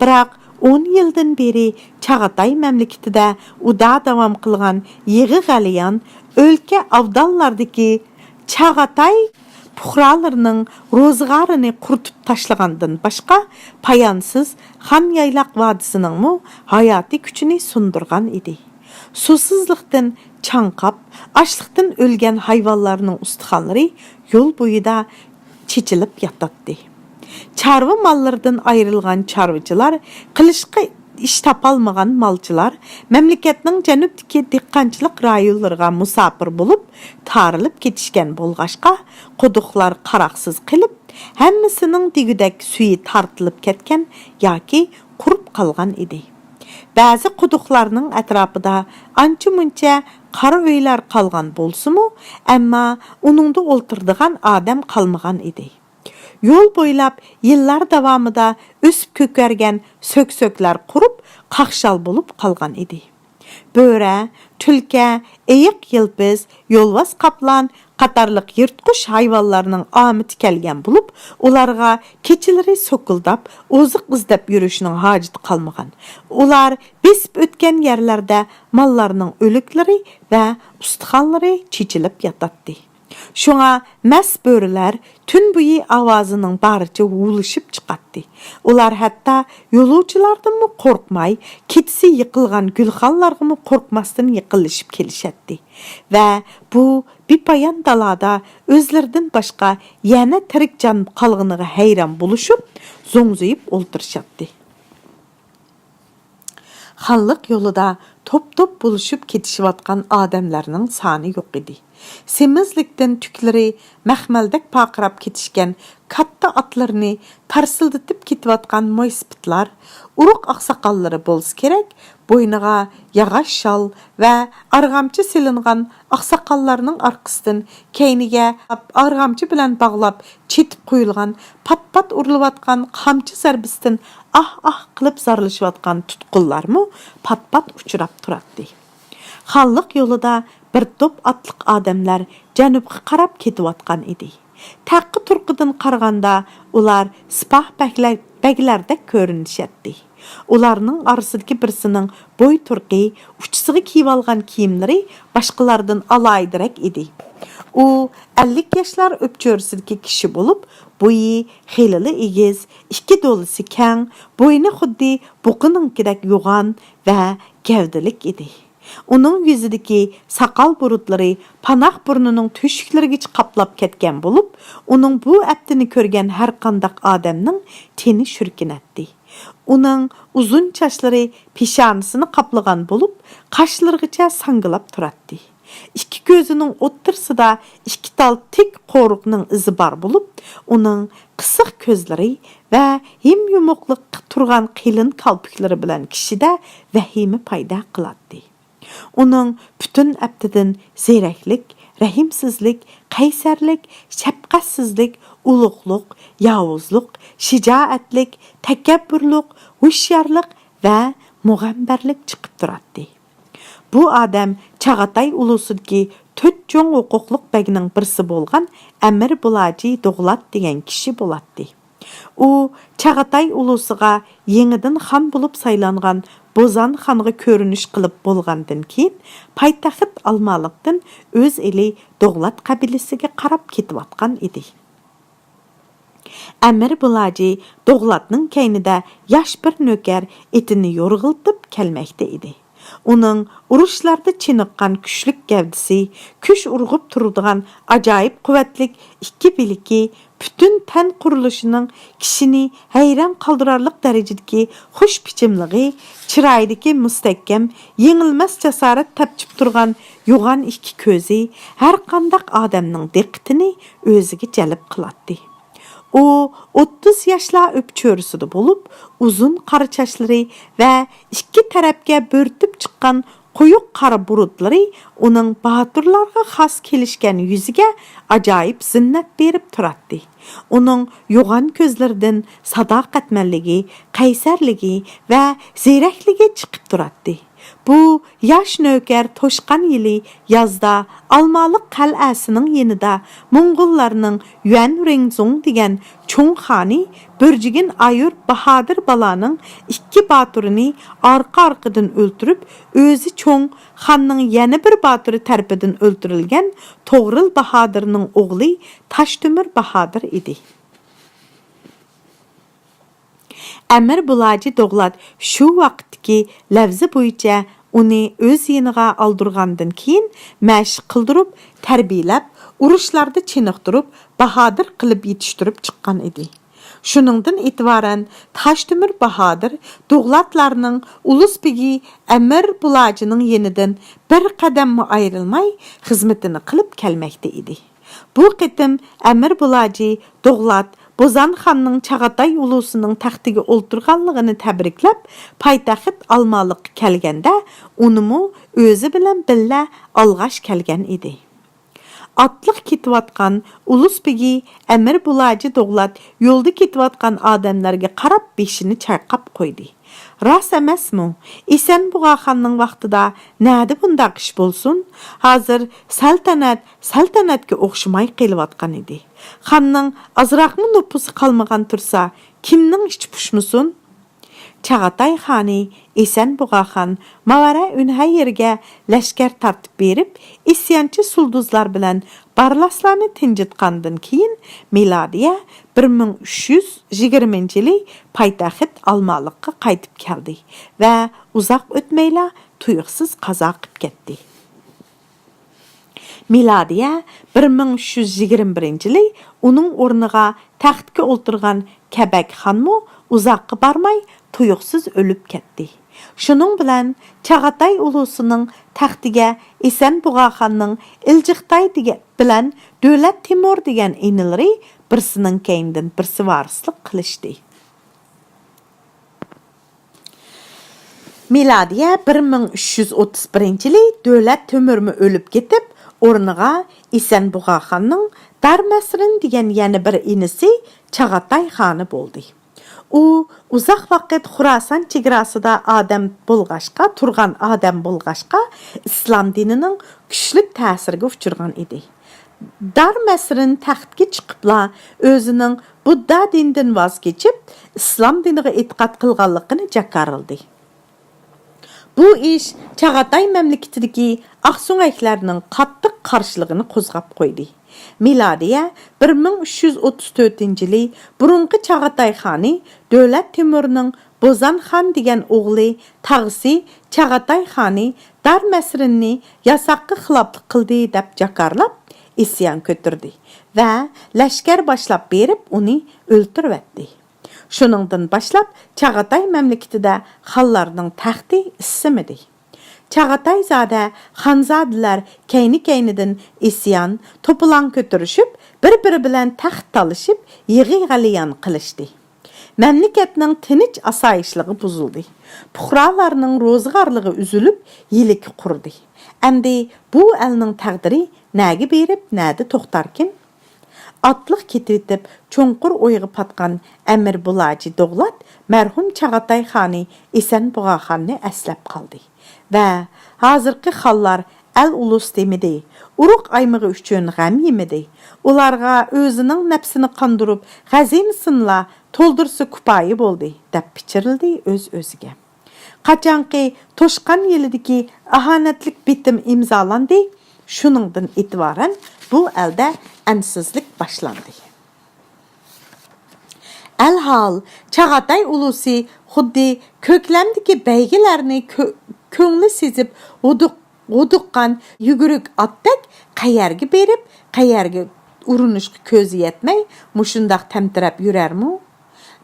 بىراق ئون يىلدىن بېرى چاغاتاي مەملىكىتىدە ئۇدا داۋام قىلغان يىغا غەلىيان، ئۆلكە ئابداللاردىكى چاغاتاي پۇقرالىرىنىڭ روزىغارىنى قۇرۇتۇپ تاشلىغاندىن باشقا، پايانسىز خان يايلاق ۋادىسىنىڭمۇ ھاياتىي كۈچىنى سۇندۇرغان ئىدى. سۇسىزلىقتىن چاڭقاپ، ئاچلىقتىن ئۆلگەن ھايۋانلارنىڭ ئۇستىخانلىرى يول بويىدا چېچىلىپ ياتاتتى. چارۋا ماللىرىدىن ئايرىلغان چارۋىچىلار قىلىشقا ئىش تاپالمىغان مالچىلار مەملىكەتنىڭ جەنۇبتىكى دېھقانچىلىق رايونلىرىغا مۇساپىر بولۇپ، تارىلىپ كېتىشكەن بولغاچقا، قۇدۇقلار قاراقسىز قېلىپ، ھەممىسىنىڭ دېگۈدەك سۈيى تارتىلىپ كەتكەن ياكى قۇرۇپ قالغان ئىدى. بەزى قۇدۇقلارنىڭ ئەتراپىدا ئانچە-مۇنچە قارا ئۆيلەر قالغان بولسىمۇ، ئەمما ئۇنىڭدا ئولتۇرىدىغان ئادەم قالمىغان ئىدى. يول بويلاپ يىللار داۋامىدا ئۆسۈپ كۆكەرگەن سۆكسۆكلەر قۇرۇپ، قاقشال بولۇپ قالغان ئىدى. بۆرە، تۈلكە، ئېيىق، يىلپىز، يولۋاس، قاپلان قاتارلىق يىرتقۇچ ھايۋانلارنىڭ ئامىتى كەلگەن بولۇپ، ئۇلارغا كېچىلىرى سوكۇلداپ، ئوزۇق ئىزدەپ يۈرۈشنىڭ ھاجىتى قالمىغان. ئۇلار بېسىپ ئۆتكەن يەرلەردە ماللارنىڭ ئۆلۈكلىرى ۋە ئۇستىخانلىرى چېچىلىپ ياتاتتى. شۇڭا مەست بۆرىلەر تۈن بويى ئاۋازىنىڭ بارىچە ھۇۋلىشىپ چىقاتتى. ئۇلار ھەتتا يولۇچىلاردىنمۇ قورقماي، كېچىسى يىقىلغان گۈلخانلارغىمۇ قورقماستىن يېقىنلىشىپ كېلىشەتتى ۋە بۇ بىپايان دالادا ئۆزلىرىدىن باشقا يەنە تىرىك جان قالغىنىغا ھەيران بولۇشۇپ، زوڭزىيىپ ئولتۇرۇشاتتى. خانلىق يولىدا توپ-توپ بولۇشۇپ كېتىشىۋاتقان ئادەملەرنىڭ سانى يوق ئىدى. سېمىزلىكتىن تۈكلىرى مەخمەلدەك پارقىراپ كېتىشكەن كاتتا ئاتلىرىنى تارسىلدىتىپ كېتىۋاتقان مويسىپىتلار، ئۇرۇق ئاقساقاللىرى بولسا كېرەك، بوينىغا ياغاچ شال ۋە ئارغامچا سېلىنغان ئاقساقاللارنىڭ ئارقىسىدىن كەينىگە ئارغامچا بىلەن باغلاپ چېتىپ قويۇلغان، پات-پات ئۇرۇلۇۋاتقان قامچا زەربىسىدىن ئاھ-ئاھ قىلىپ زارلىشىۋاتقان تۇتقۇنلارمۇ پات-پات ئۇچراپ تۇراتتى. خانلىق يولىدا بىر توپ ئاتلىق ئادەملەر جەنۇبقا قاراپ كېتىۋاتقان ئىدى. تەققە-تۇرقىدىن قارىغاندا، ئۇلار سىپاھ بەگلەر-، بەگلەردەك كۆرۈنۈشەتتى. ئۇلارنىڭ ئارىسىدىكى بىرسىنىڭ بوي تۇرقى، ئۇچىسىغا كىيىۋالغان كىيىملىرى باشقىلاردىن ئالاھىدىرەك ئىدى. ئۇ ئەللىك ياشلار ئۆپچۆرىسىدىكى كىشى بولۇپ، بويى خېلىلا ئېگىز، ئىككى دولىسى كەڭ، بوينى خۇددى بۇقىنىڭكىدەك يوغان ۋە گەۋدىلىك ئىدى. ئۇنىڭ يۈزىدىكى ساقال بۇرۇتلىرى پاناھ بۇرنىنىڭ تۆشۈكلىرىگىچە قاپلاپ كەتكەن بولۇپ، ئۇنىڭ بۇ ئەپتىنى كۆرگەن ھەرقانداق ئادەمنىڭ تېنى شۈركىنەتتى. ئۇنىڭ ئۇزۇن چاچلىرى پېشانىسىنى قاپلىغان بولۇپ، قاشلىرىغىچە ساڭگىلاپ تۇراتتى. ئىككى كۆزىنىڭ ئوتتۇرىسىدا ئىككى تال تىك قورۇقنىڭ ئىزى بار بولۇپ، ئۇنىڭ قىسىق كۆزلىرى ۋە ھىم يۇمۇقلۇققا تۇرغان قېلىن كالپۇكلىرى بىلەن كىشىدە ۋەھىمە پەيدا قىلاتتى. ئۇنىڭ پۈتۈن ئەپتىدىن زېرەكلىك، رەھىمسىزلىك، قەيسەرلىك، شەپقەتسىزلىك، ئۇلۇغلۇق، ياۋۇزلۇق، شىجائەتلىك، تەكەببۇرلۇق، ھوشيارلىق ۋە مۇغەمبەرلىك چىقىپ تۇراتتى. بۇ ئادەم چاغاتاي ئۇلۇسىدىكى تۆت چوڭ ھوقۇقلۇق بەگنىڭ بىرسى بولغان ئەمىر بۇلاجى دوغلات دېگەن كىشى بولاتتى. ئۇ چاغاتاي ئۇلۇسىغا يېڭىدىن خان بولۇپ سايلانغان بوزان خانغا كۆرۈنۈش قىلىپ بولغاندىن كېيىن، پايتەخت ئالمالىقتىن ئۆز ئېلى دوغلات قەبىلىسىگە قاراپ كېتىۋاتقان ئىدى. ئەمىر بۇلاجى دوغلاتنىڭ كەينىدە ياش بىر نۆكەر ئېتىنى يورغىلىتىپ كەلمەكتە ئىدى. ئۇنىڭ ئۇرۇشلاردا چېنىققان كۈچلۈك گەۋدىسى، كۈچ ئۇرغۇپ تۇرىدىغان ئاجايىپ قۇۋۋەتلىك ئىككى بىلىكى، پۈتۈن تەن قۇرۇلۇشىنىڭ كىشىنى ھەيران قالدۇرارلىق دەرىجىدىكى خۇش پىچىملىقى، چىرايىدىكى مۇستەھكەم، يېڭىلمەس جاسارەت تەپچىپ تۇرغان يوغان ئىككى كۆزى ھەرقانداق ئادەمنىڭ دىققىتىنى ئۆزىگە جەلپ قىلاتتى. ئۇ ئوتتۇز ياشلار ئۆپچۆرىسىدە بولۇپ، ئۇزۇن قارا چاچلىرى ۋە ئىككى تەرەپكە بۆرتۈپ چىققان قويۇق قارا بۇرۇتلىرى ئۇنىڭ باتۇرلارغا خاس كېلىشكەن يۈزىگە ئاجايىپ زىننەت بېرىپ تۇراتتى. ئۇنىڭ يوغان كۆزلىرىدىن ساداقەتمەنلىكى، قەيسەرلىكى ۋە زېرەكلىكى چىقىپ تۇراتتى. بۇ ياش نۆكەر توشقان يىلى يازدا ئالمالىق قەلئەسىنىڭ يېنىدا موڭغۇللارنىڭ يۈەن رېڭزۇڭ دېگەن چوڭ خانى بۆرجىگىن ئايۇر باھادىر بالانىڭ ئىككى باتۇرىنى ئارقا-ئارقىدىن ئۆلتۈرۈپ، ئۆزى چوڭ خاننىڭ يەنە بىر باتۇرى تەرىپىدىن ئۆلتۈرۈلگەن توغرىل باھادىرنىڭ ئوغلى تاشتۆمۈر باھادىر ئىدى. ئەمىر بۇلاجى دوغلات شۇ ۋاقىتتىكى لەۋزى بويىچە ئۇنى ئۆز يېنىغا ئالدۇرغاندىن كېيىن، مەشىق قىلدۇرۇپ، تەربىيەلەپ، ئۇرۇشلاردا چېنىقتۇرۇپ، باھادىر قىلىپ يېتىشتۈرۈپ چىققان ئىدى. شۇنىڭدىن ئېتىبارەن تاشتۆمۈر باھادىر دوغلاتلارنىڭ ئۇلۇس بېگى ئەمىر بۇلاجىنىڭ يېنىدىن بىر قەدەممۇ ئايرىلماي خىزمىتىنى قىلىپ كەلمەكتە ئىدى. بۇ قېتىم ئەمىر بۇلاجى دوغلات بوزان خاننىڭ چاغاتاي ئۇلۇسىنىڭ تەختىگە ئولتۇرغانلىقىنى تەبرىكلەپ، پايتەخت ئالمالىققا كەلگەندە، ئۇنىمۇ ئۆزى بىلەن بىللە ئالغاش كەلگەن ئىدى. ئاتلىق كېتىۋاتقان ئۇلۇس بېگى ئەمىر بۇلاجى دوغلات يولدا كېتىۋاتقان ئادەملەرگە قاراپ بېشىنى چايقاپ قويدى. راست ئەمەسمۇ؟ ئېسەن بۇغاخاننىڭ ۋاقتىدا نەدە بۇنداق ئىش بولسۇن؟ ھازىر سەلتەنەت سەلتەنەتكە ئوخشىماي قېلىۋاتقان ئىدى. خاننىڭ ئازراقمۇ نوپۇسى قالمىغان تۇرسا، كىمنىڭ ئىچى پۇشمىسۇن؟ چاغاتاي خانى ئېسەن بۇغاخان ماۋەرە ئۈنھەييىرگە لەشكەر تارتىپ بېرىپ، ئىسيانچى سۇلدۇزلار بىلەن بارلاسلارنى تىنجىتقاندىن كېيىن، مىلادىيە بىر مىڭ ئۈچ يۈز يىگىرمىنچى يىلى پايتەخت ئالمالىققا قايتىپ كەلدى ۋە ئۇزاق ئۆتمەيلا تۇيۇقسىز قازا قىپ كەتتى. مىلادىيە بىر مىڭ ئۈچ يۈز يىگىرمە بىرىنچى يىلى ئۇنىڭ ئورنىغا تەختكە ئولتۇرغان كەبەك خانمۇ ئۇزاققا بارماي تۇيۇقسىز ئۆلۈپ كەتتى. شۇنىڭ بىلەن چاغاتاي ئۇلۇسىنىڭ تەختىگە ئېسەن بۇغاخاننىڭ ئىلجىقتاي دېگە-، بىلەن دۆلەت تىمۇر دېگەن ئىنىلىرى بىرسىنىڭ كەينىدىن بىرسى ۋارىسلىق قىلىشتى. مىلادىيە بىر مىڭ ئۈچ يۈز ئوتتۇز بىرىنچى يىلى دۆلەت تۆمۈرمۇ ئۆلۈپ كېتىپ، ئورنىغا ئېسەن بۇغاخاننىڭ دارمەسرىن دېگەن يەنە بىر ئىنىسى چاغاتاي خانى بولدى. ئۇ ئۇزاق ۋاقىت خۇراسان چېگراسىدا ئادەم بولغاچقا، تۇرغان ئادەم بولغاچقا، ئىسلام دىنىنىڭ كۈچلۈك تەسىرىگە ئۇچرىغان ئىدى. دارمەسرىن تەختكە چىقىپلا ئۆزىنىڭ بۇددا دىنىدىن ۋاز كېچىپ، ئىسلام دىنىغا ئېتىقاد قىلغانلىقىنى جاكارلىدى. بۇ ئىش چاغاتاي مەملىكىتىدىكى ئاقسۆڭەكلەرنىڭ قاتتىق قارشىلىقىنى قوزغاپ قويدى. مىلادىيە بىر مىڭ ئۈچ يۈز ئوتتۇز تۆتىنچى يىلى بۇرۇنقى چاغاتاي خانى دۆلەت تىمۇرنىڭ بوزان خان دېگەن ئوغلى تاغىسى چاغاتاي خانى دارمەسرىننى ياساققا خىلاپلىق قىلدى دەپ جاكارلاپ، ئىسيان كۆتۈردى ۋە لەشكەر باشلاپ بېرىپ ئۇنى ئۆلتۈرۈۋەتتى. شۇنىڭدىن باشلاپ چاغاتاي مەملىكىتىدە خانلارنىڭ تەختى ئىسسىمىدى. چاغاتايزادە، خانزادىلەر كەينى-كەينىدىن ئىسيان، توپىلاڭ كۆتۈرۈشۈپ، بىر-بىرى بىلەن تەخت تالىشىپ، يىغا-غەلىيان قىلىشتى. مەملىكەتنىڭ تىنچ-ئاسايىشلىقى بۇزۇلدى. پۇقرالارنىڭ روزىگارلىقى ئۈزۈلۈپ، يىلىكى قۇرۇدى. ئەمدى بۇ ئەلنىڭ تەقدىرى نەگە بېرىپ، نەدە توختاركىن؟ ئاتلىق كېتىۋېتىپ، چوڭقۇر ئويغا پاتقان ئەمىر بۇلاجى دوغلات مەرھۇم چاغاتاي خانى ئېسەن بۇغاخاننى ئەسلەپ قالدى ۋە ھازىرقى خانلار ئەل-ئۇلۇس دېمىدى، ئۇرۇق ئايمىقى ئۈچۈن غەم يېمىدى. ئۇلارغا ئۆزىنىڭ نەپسىنى قاندۇرۇپ، غەزىنىسىنىلا تولدۇرسا كۇپايە بولدى، دەپ پىچىرلىدى ئۆز-ئۆزىگە. قاچانقى توشقان يىلىدىكى ئاھانەتلىك بېتىم ئىمزالاندى، شۇنىڭدىن ئېتىبارەن بۇ ئەلدە ئەنسىزلىك باشلاندى. ئەلھال، چاغاتاي ئۇلۇسى خۇددى كۆكلەمدىكى بەيگىلەرنى كۆ-، كۆڭلى سېزىپ ھودۇق-، ھودۇققان يۈگۈرۈك ئاتتەك قەيەرگە بېرىپ، قەيەرگە ئۇرۇنۇشقا كۆزى يەتمەي، مۇشۇنداق تەمتىرەپ يۈرەرمۇ؟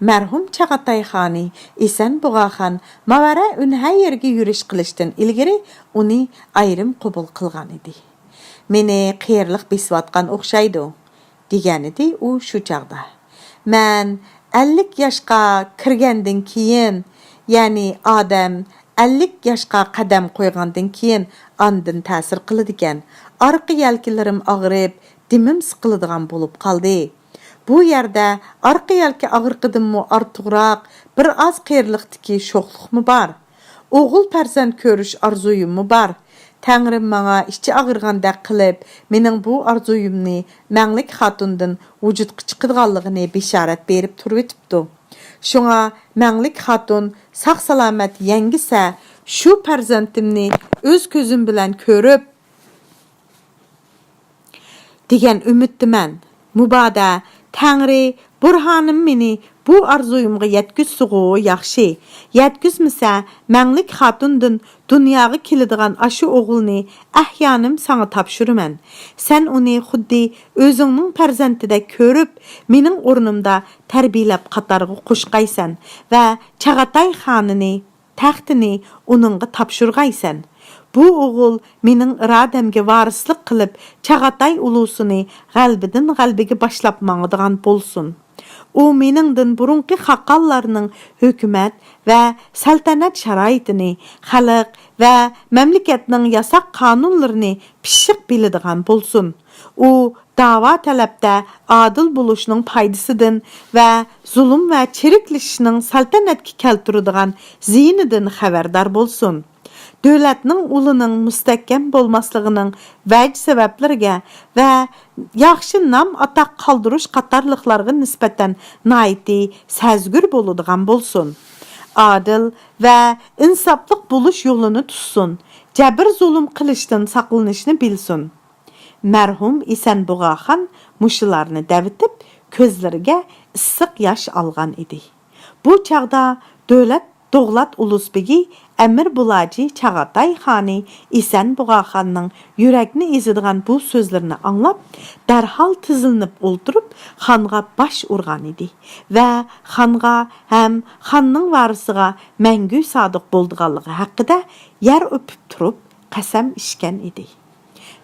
مەرھۇم چاغاتاي خانى ئېسەن بۇغاخان ماۋەرە ئۈنھەييىرگە يۈرۈش قىلىشتىن ئىلگىرى ئۇنى ئايرىم قوبۇل قىلغان ئىدى. مېنى قېرىلىق بېسىۋاتقان ئوخشايدۇ، دېگەنىدى ئۇ شۇ چاغدا. مەن ئەللىك ياشقا كىرگەندىن كېيىن، يەنى ئادەم ئەللىك ياشقا قەدەم قويغاندىن كېيىن ئاندىن تەسىر قىلىدىكەن، ئارقا يەلكىلىرىم ئاغرىپ، دېمىم سىقىلىدىغان بولۇپ قالدى. بۇ يەردە ئارقا يەلكە ئاغرىقىدىنمۇ ئارتۇقراق بىر ئاز قېرىلىقتىكى شوخلۇقمۇ بار. ئوغۇل پەرزەنت كۆرۈش ئارزۇيۇممۇ بار. تەڭرىم ماڭا ئىچى ئاغرىغاندەك قىلىپ، مېنىڭ بۇ ئارزۇيۇمنى مەڭلىك خاتۇندىن ۋۇجۇدقا چىقىدىغانلىقىنى بېشارەت بېرىپ تۇرۇۋېتىپتۇ. شۇڭا مەڭلىك خاتۇن ساق-سالامەت يەڭگىسە، شۇ پەرزەنتىمنى ئۆز كۆزۈم بىلەن كۆرۈپ، دېگەن ئۈمىدتىمەن. مۇبادا تەڭرى، بۇرھانىم مېنى بۇ ئارزۇيۇمغا يەتكۈزسىغۇ ياخشى، يەتكۈزمىسە، مەڭلىك خاتۇندىن دۇنياغا كېلىدىغان ئاشۇ ئوغۇلنى ئەھيانىم ساڭا تاپشۇرىمەن. سەن ئۇنى خۇددى ئۆزۈڭنىڭ پەرزەنتىدەك كۆرۈپ، مېنىڭ ئورنۇمدا تەربىيەلەپ قاتارغا قوشقايسەن ۋە چاغاتاي خانىنى، تەختىنى ئۇنىڭغا تاپشۇرغايسەن. بۇ ئوغۇل مېنىڭ ئىرادەمگە ۋارىسلىق قىلىپ، چاغاتاي ئۇلۇسىنى غەلىبىدىن غەلىبىگە باشلاپ ماڭىدىغان بولسۇن. ئۇ مېنىڭدىن بۇرۇنقى خاقانلارنىڭ ھۆكۈمەت ۋە سەلتەنەت شارائىتىنى، خەلق ۋە مەملىكەتنىڭ ياساق قانۇنلىرىنى پىششىق بىلىدىغان بولسۇن. ئۇ داۋا تەلەپتە ئادىل بولۇشنىڭ پايدىسىدىن ۋە زۇلۇم ۋە چىرىكلىشىشنىڭ سەلتەنەتكە كەلتۈرىدىغان زىيىنىدىن خەۋەردار بولسۇن. دۆلەتنىڭ ئۇلىنىڭ مۇستەھكەم بولماسلىقىنىڭ ۋەج سەۋەبلىرىگە ۋە ياخشى نام ئاتاق قالدۇرۇش قاتارلىقلارغا نىسبەتەن ناھايىتى سەزگۈر بولىدىغان بولسۇن. ئادىل ۋە ئىنساپلىق بولۇش يولىنى تۇتسۇن. جەبىر زۇلۇم قىلىشتىن ساقلىنىشنى بىلسۇن. مەرھۇم ئېسەنبۇغا خان مۇشۇلارنى دەۋېتىپ، كۆزلىرىگە ئىسسىق ياش ئالغان ئىدى. بۇ چاغدا دۆلەت دوغلات ئۇلۇس بېگى ئەمىر بۇلاجى چاغاتاي خانى ئېسەنبۇغا خاننىڭ يۈرەكنى ئېزىدىغان بۇ سۆزلىرىنى ئاڭلاپ، دەرھال تىزلىنىپ ئولتۇرۇپ، خانغا باش ئۇرغان ئىدى ۋە خانغا ھەم خاننىڭ ۋارىسىغا مەڭگۈ سادىق بولىدىغانلىقى ھەققىدە يەر ئۆپۈپ تۇرۇپ قەسەم ئىچكەن ئىدى.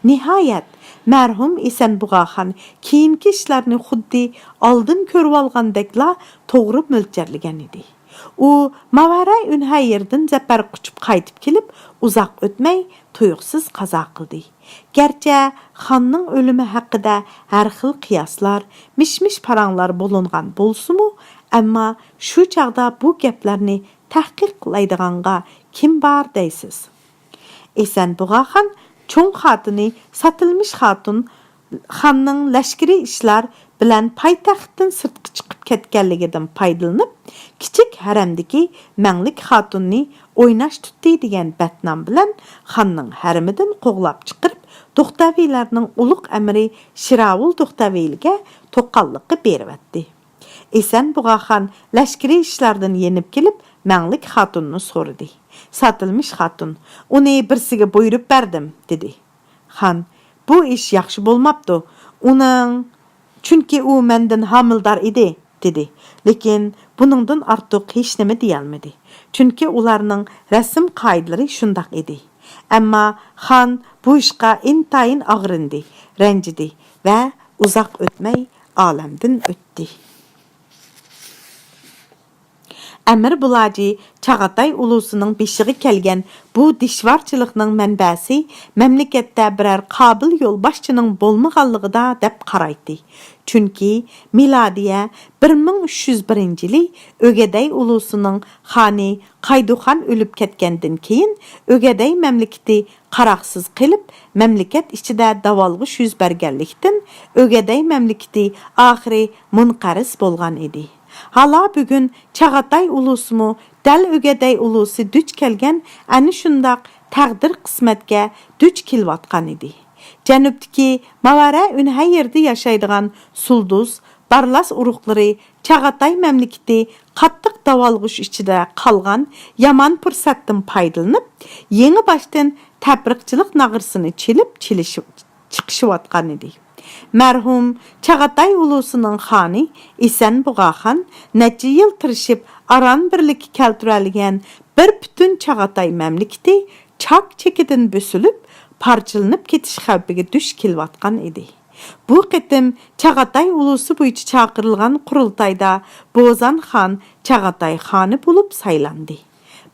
نىھايەت، مەرھۇم ئېسەنبۇغا خان كېيىنكى ئىشلارنى خۇددى ئالدىن كۆرۈۋالغاندەكلا توغرا مۆلچەرلىگەن ئىدى. ئۇ ماۋەرە ئۈنھەيىردىن زەپەر قۇچۇپ قايتىپ كېلىپ، ئۇزاق ئۆتمەي تۇيۇقسىز قازا قىلدى. گەرچە خاننىڭ ئۆلۈمى ھەققىدە ھەر خىل قىياسلار، مىش-مىش پاراڭلار بولۇنغان بولسىمۇ، ئەمما شۇ چاغدا بۇ گەپلەرنى تەھقىقلەيدىغانغا كىم بار دەيسىز؟ ئېسەنبۇغا خان چوڭ خاتىنى ساتىلمىش خاتۇن خاننىڭ لەشكىرىي ئىشلار بىلەن پايتەختتىن سىرتقا چىقىپ كەتكەنلىكىدىن پايدىلىنىپ، كىچىك ھەرەمدىكى مەڭلىك خاتۇننى ئويناش تۇتتى دېگەن بەتنام بىلەن خاننىڭ ھەرىمىدىن قوغلاپ چىقىرىپ، دوختەۋىلەرنىڭ ئۇلۇغ ئەمىرى شىراۋۇل دوختەۋىلىگە توققانلىققا بېرىۋەتتى. ئېسەنبۇغا خان لەشكىرىي ئىشلاردىن يېنىپ كېلىپ، مەڭلىك خاتۇننى سورىدى. ساتىلمىش خاتۇن، ئۇنى بىرسىگە بۇيرۇپ بەردىم، دېدى. خان، بۇ ئىش ياخشى بولماپتۇ. ئۇنىڭ، چۈنكى ئۇ مەندىن ھامىلىدار ئىدى، دېدى. لېكىن بۇنىڭدىن ئارتۇق ھېچنېمە دېيەلمىدى. چۈنكى ئۇلارنىڭ رەسىم قائىدىلىرى شۇنداق ئىدى. ئەمما خان بۇ ئىشقا ئىنتايىن ئاغرىندى، رەنجىدى ۋە ئۇزاق ئۆتمەي ئالەمدىن ئۆتتى. ئەمىر بۇلاجى چاغاتاي ئۇلۇسىنىڭ بېشىغا كەلگەن بۇ دىشۋارچىلىقنىڭ مەنبەسى مەملىكەتتە بىرەر قابىل يولباشچىنىڭ بولمىغانلىقىدا دەپ قارايتتى. چۈنكى مىلادىيە بىر مىڭ ئۈچ يۈز بىرىنچى يىلى ئۆگەدەي ئۇلۇسىنىڭ خانى قايدۇخان ئۆلۈپ كەتكەندىن كېيىن، ئۆگەدەي مەملىكىتى قاراقسىز قېلىپ، مەملىكەت ئىچىدە داۋالغۇش يۈز بەرگەنلىكتىن، ئۆگەدەي مەملىكىتى ئاخىرى مۇنقەرز بولغان ئىدى. ھالا بۈگۈن چاغاتاي ئۇلۇسىمۇ دەل ئۆگەدەي ئۇلۇسى دۇچ كەلگەن ئەنە شۇنداق تەقدىر قىسمەتكە دۇچ كېلىۋاتقان ئىدى. جەنۇبتىكى ماۋەرە ئۈنھەييىردە ياشايدىغان سۇلدۇز، بارلاس ئۇرۇقلىرى چاغاتاي مەملىكىتى قاتتىق داۋالغۇش ئىچىدە قالغان يامان پۇرسەتتىن پايدىلىنىپ، يېڭىباشتىن تەپرىقىچىلىق ناغرىسىنى چېلىپ چېلىشىپ چىقىشىۋاتقان ئىدى. مەرھۇم چاغاتاي ئۇلۇسىنىڭ خانى ئېسەنبۇغا خان نەچچە يىل تىرىشىپ ئاران بىرلىككە كەلتۈرەلىگەن بىر پۈتۈن چاغاتاي مەملىكىتى چاك-چېكىدىن بۆسۈلۈپ، پارچىلىنىپ كېتىش خەۋپىگە دۇچ كېلىۋاتقان ئىدى. بۇ قېتىم چاغاتاي ئۇلۇسى بويىچە چاقىرىلغان قۇرۇلتايدا بوزان خان چاغاتاي خانى بولۇپ سايلاندى.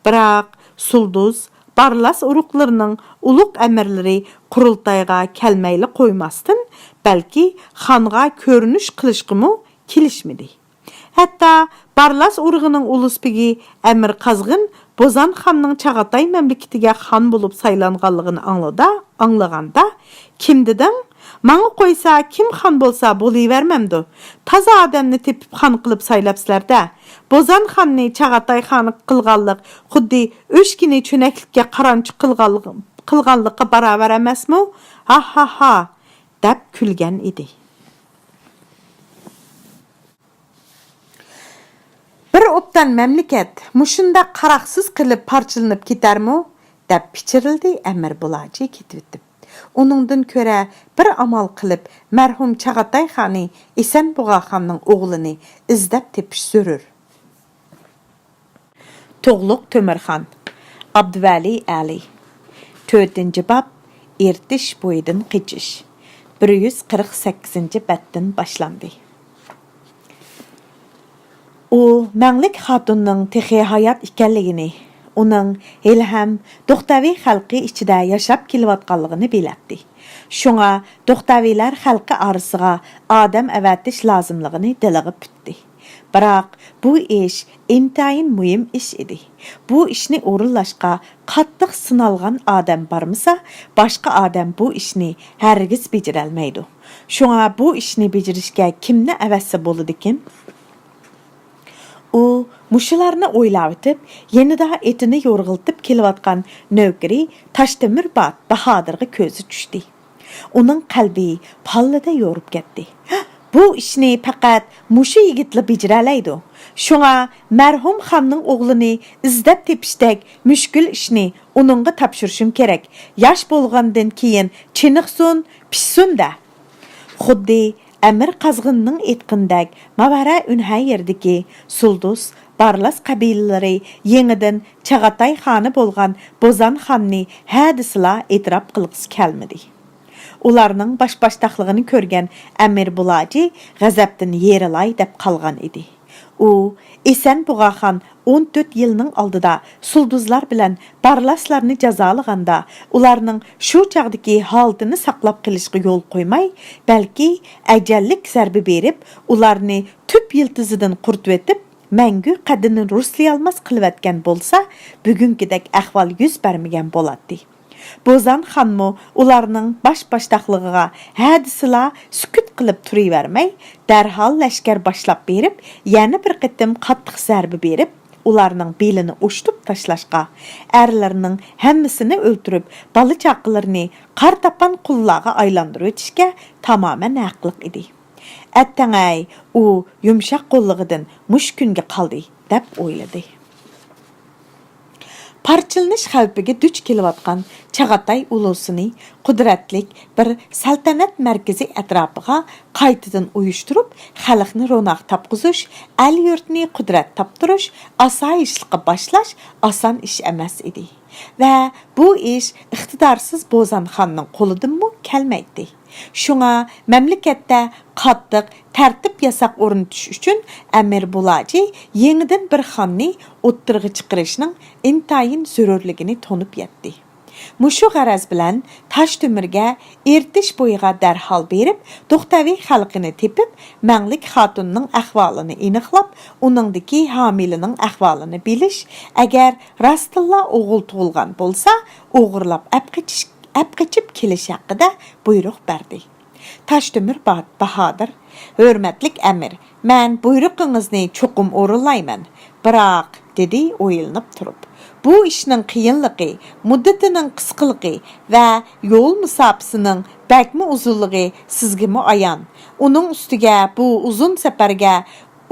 بىراق، سۇلدۇز، بارلاس ئۇرۇقلىرىنىڭ ئۇلۇغ ئەمىرلىرى قۇرۇلتايغا كەلمەيلا قويماستىن، بەلكى خانغا كۆرۈنۈش قىلىشقىمۇ كېلىشمىدى. ھەتتا بارلاس ئۇرۇغىنىڭ ئۇلۇس بېگى ئەمىر قازغىن بوزان خاننىڭ چاغاتاي مەملىكىتىگە خان بولۇپ سايلانغانلىقىنى ئاڭلىدا، ئاڭلىغاندا، «كىم دېدىڭ؟ ماڭا قويسا، كىم خان بولسا بولۇۋەرمەمدۇ؟ تازا ئادەمنى تېپىپ خان قىلىپ سايلاپسىلەر-دە! بوزان خاننى چاغاتاي خانى قىلغانلىق خۇددى ئۆچكىنى چۆنەكلىككە قارانچۇ قىلغانلىق-، قىلغانلىققا باراۋەر ئەمەسمۇ؟ ھا، ھا، ھا!» دەپ كۈلگەن ئىدى. ئوبدان مەملىكەت مۇشۇنداق قاراقسىز قېلىپ پارچىلىنىپ كېتەرمۇ؟ دەپ پىچىرلىدى ئەمىر بۇلاجى كېتىۋېتىپ. ئۇنىڭدىن كۆرە بىر ئامال قىلىپ، مەرھۇم چاغاتاي خانى ئېسەن بۇغا خاننىڭ ئوغلىنى ئىزدەپ تېپىش زۆرۈر. تۇغلۇق تۆمۈرخان. ئابدۇۋەلى ئەلى. تۆتىنچى باب، ئېرتىش بويىدىن قېچىش. بىر يۈز قىرىق سەككىزىنچى بەتتىن باشلاندى. ئۇ مەڭلىك خاتۇننىڭ تېخى ھايات ئىكەنلىكىنى، ئۇنىڭ ھېلىھەم دوختەۋى خەلقى ئىچىدە ياشاپ كېلىۋاتقانلىقىنى بىلەتتى. شۇڭا دوختەۋىلەر خەلقى ئارىسىغا ئادەم ئەۋەتىش لازىملىقىنى دىلىغا پۈتتى. بىراق، بۇ ئىش ئىنتايىن مۇھىم ئىش ئىدى. بۇ ئىشنى ئورۇنلاشقا قاتتىق سىنالغان ئادەم بارمىسا، باشقا ئادەم بۇ ئىشنى ھەرگىز بېجىرەلمەيدۇ. شۇڭا بۇ ئىشنى بېجىرىشكە كىمنى ئەۋەتسە بولىدىكىن؟ ئۇ مۇشۇلارنى ئويلاۋېتىپ، يېنىدا ئېتىنى يورغىلىتىپ كېلىۋاتقان نۆكىرى تاشتۆمۈر با-، باھادىرغا كۆزى چۈشتى. ئۇنىڭ قەلبى پاللىدە يورۇپ كەتتى. بۇ ئىشنى پەقەت مۇشۇ يىگىتلا بېجىرەلەيدۇ. شۇڭا مەرھۇم خاننىڭ ئوغلىنى ئىزدەپ تېپىشتەك مۈشكۈل ئىشنى ئۇنىڭغا تاپشۇرۇشۇم كېرەك. ياش بولغاندىن كېيىن چېنىقسۇن، پىشسۇن-دە. خۇددى ئەمىر قازغىنىنىڭ ئېيتقىنىدەك، ماۋەرە ئۈنھە يېرىدىكى سۇلدۇس، بارلاس قەبىلىلىرى يېڭىدىن چاغاتاي خانى بولغان بوزان خاننى ھە دېسىلا ئېتىراپ قىلغۇسى كەلمىدى. ئۇلارنىڭ باش-باشتاقلىقىنى كۆرگەن ئەمىر بۇلاجى غەزەپتىن يېرىلاي دەپ قالغان ئىدى. ئۇ، ئېسەن بۇغاخان ئون تۆت يىلنىڭ ئالدىدا سۇلدۇزلار بىلەن بارلاسلارنى جازالىغاندا، ئۇلارنىڭ شۇ چاغدىكى ھالىتىنى ساقلاپ قېلىشقا يول قويماي، بەلكى ئەجەللىك زەربە بېرىپ، ئۇلارنى تۈپ يىلتىزىدىن قۇرۇتۇۋېتىپ، مەڭگۈ قەددىنى رۇسلىيالماس قىلىۋەتكەن بولسا، بۈگۈنكىدەك ئەھۋال يۈز بەرمىگەن بولاتتى. بوزان خانمۇ ئۇلارنىڭ باش-باشتاقلىقىغا ھە دېسىلا سۈكۈت قىلىپ تۇرۇۋەرمەي، دەرھال لەشكەر باشلاپ بېرىپ، يەنە بىر قېتىم قاتتىق زەربە بېرىپ، ئۇلارنىڭ بېلىنى ئوشتۇپ تاشلاشقا، ئەرلىرىنىڭ ھەممىسىنى ئۆلتۈرۈپ، بالا-چاقىلىرىنى قارا تاپان قۇللارغا ئايلاندۇرۇۋېتىشكە تامامەن ھەقلىق ئىدى. ئەتتەڭەي ئۇ يۇمشاق قوللۇقىدىن مۇشۇ كۈنگە قالدى، دەپ ئويلىدى. پارچىلىنىش خەۋپىگە دۇچ كېلىۋاتقان چاغاتاي ئۇلۇسىنى قۇدرەتلىك بىر سەلتەنەت مەركىزى ئەتراپىغا قايتىدىن ئۇيۇشتۇرۇپ، خەلقنى روناق تاپقۇزۇش، ئەل-يۇرتنى قۇدرەت تاپتۇرۇش، ئاسايىشلىققا باشلاش ئاسان ئىش ئەمەس ئىدى. ۋە بۇ ئىش ئىقتىدارسىز بوزان خاننىڭ قولىدىنمۇ كەلمەيتتى. شۇڭا مەملىكەتتە قاتتىق تەرتىپ-ياساق ئورنىتىش ئۈچۈن ئەمىر بۇلاجى يېڭىدىن بىر خاننى ئوتتۇرىغا چىقىرىشنىڭ ئىنتايىن زۆرۈرلۈكىنى تونۇپ يەتتى. مۇشۇ غەرەز بىلەن تاشتۆمۈرگە ئېرتىش بويىغا دەرھال بېرىپ، دوختەۋى خەلقىنى تېپىپ، مەڭلىك خاتۇننىڭ ئەھۋالىنى ئېنىقلاپ، ئۇنىڭدىكى ھامىلىنىڭ ئەھۋالىنى بىلىش، ئەگەر راستتىنلا ئوغۇل تۇغۇلغان بولسا، ئوغرىلاپ ئەپقېچىش-، ئەپقېچىپ كېلىش ھەققىدە بۇيرۇق بەردى. تاشتۆمۈر با-، باھادىر، ھۆرمەتلىك ئەمىر، مەن بۇيرۇقىڭىزنى چوقۇم ئورۇنلايمەن. بىراق، دېدى ئويلىنىپ تۇرۇپ، بۇ ئىشنىڭ قىيىنلىقى، مۇددىتىنىڭ قىسقىلىقى ۋە يول مۇساپىسىنىڭ بەكمۇ ئۇزۇنلۇقى سىزگىمۇ ئايان. ئۇنىڭ ئۈستىگە بۇ ئۇزۇن سەپەرگە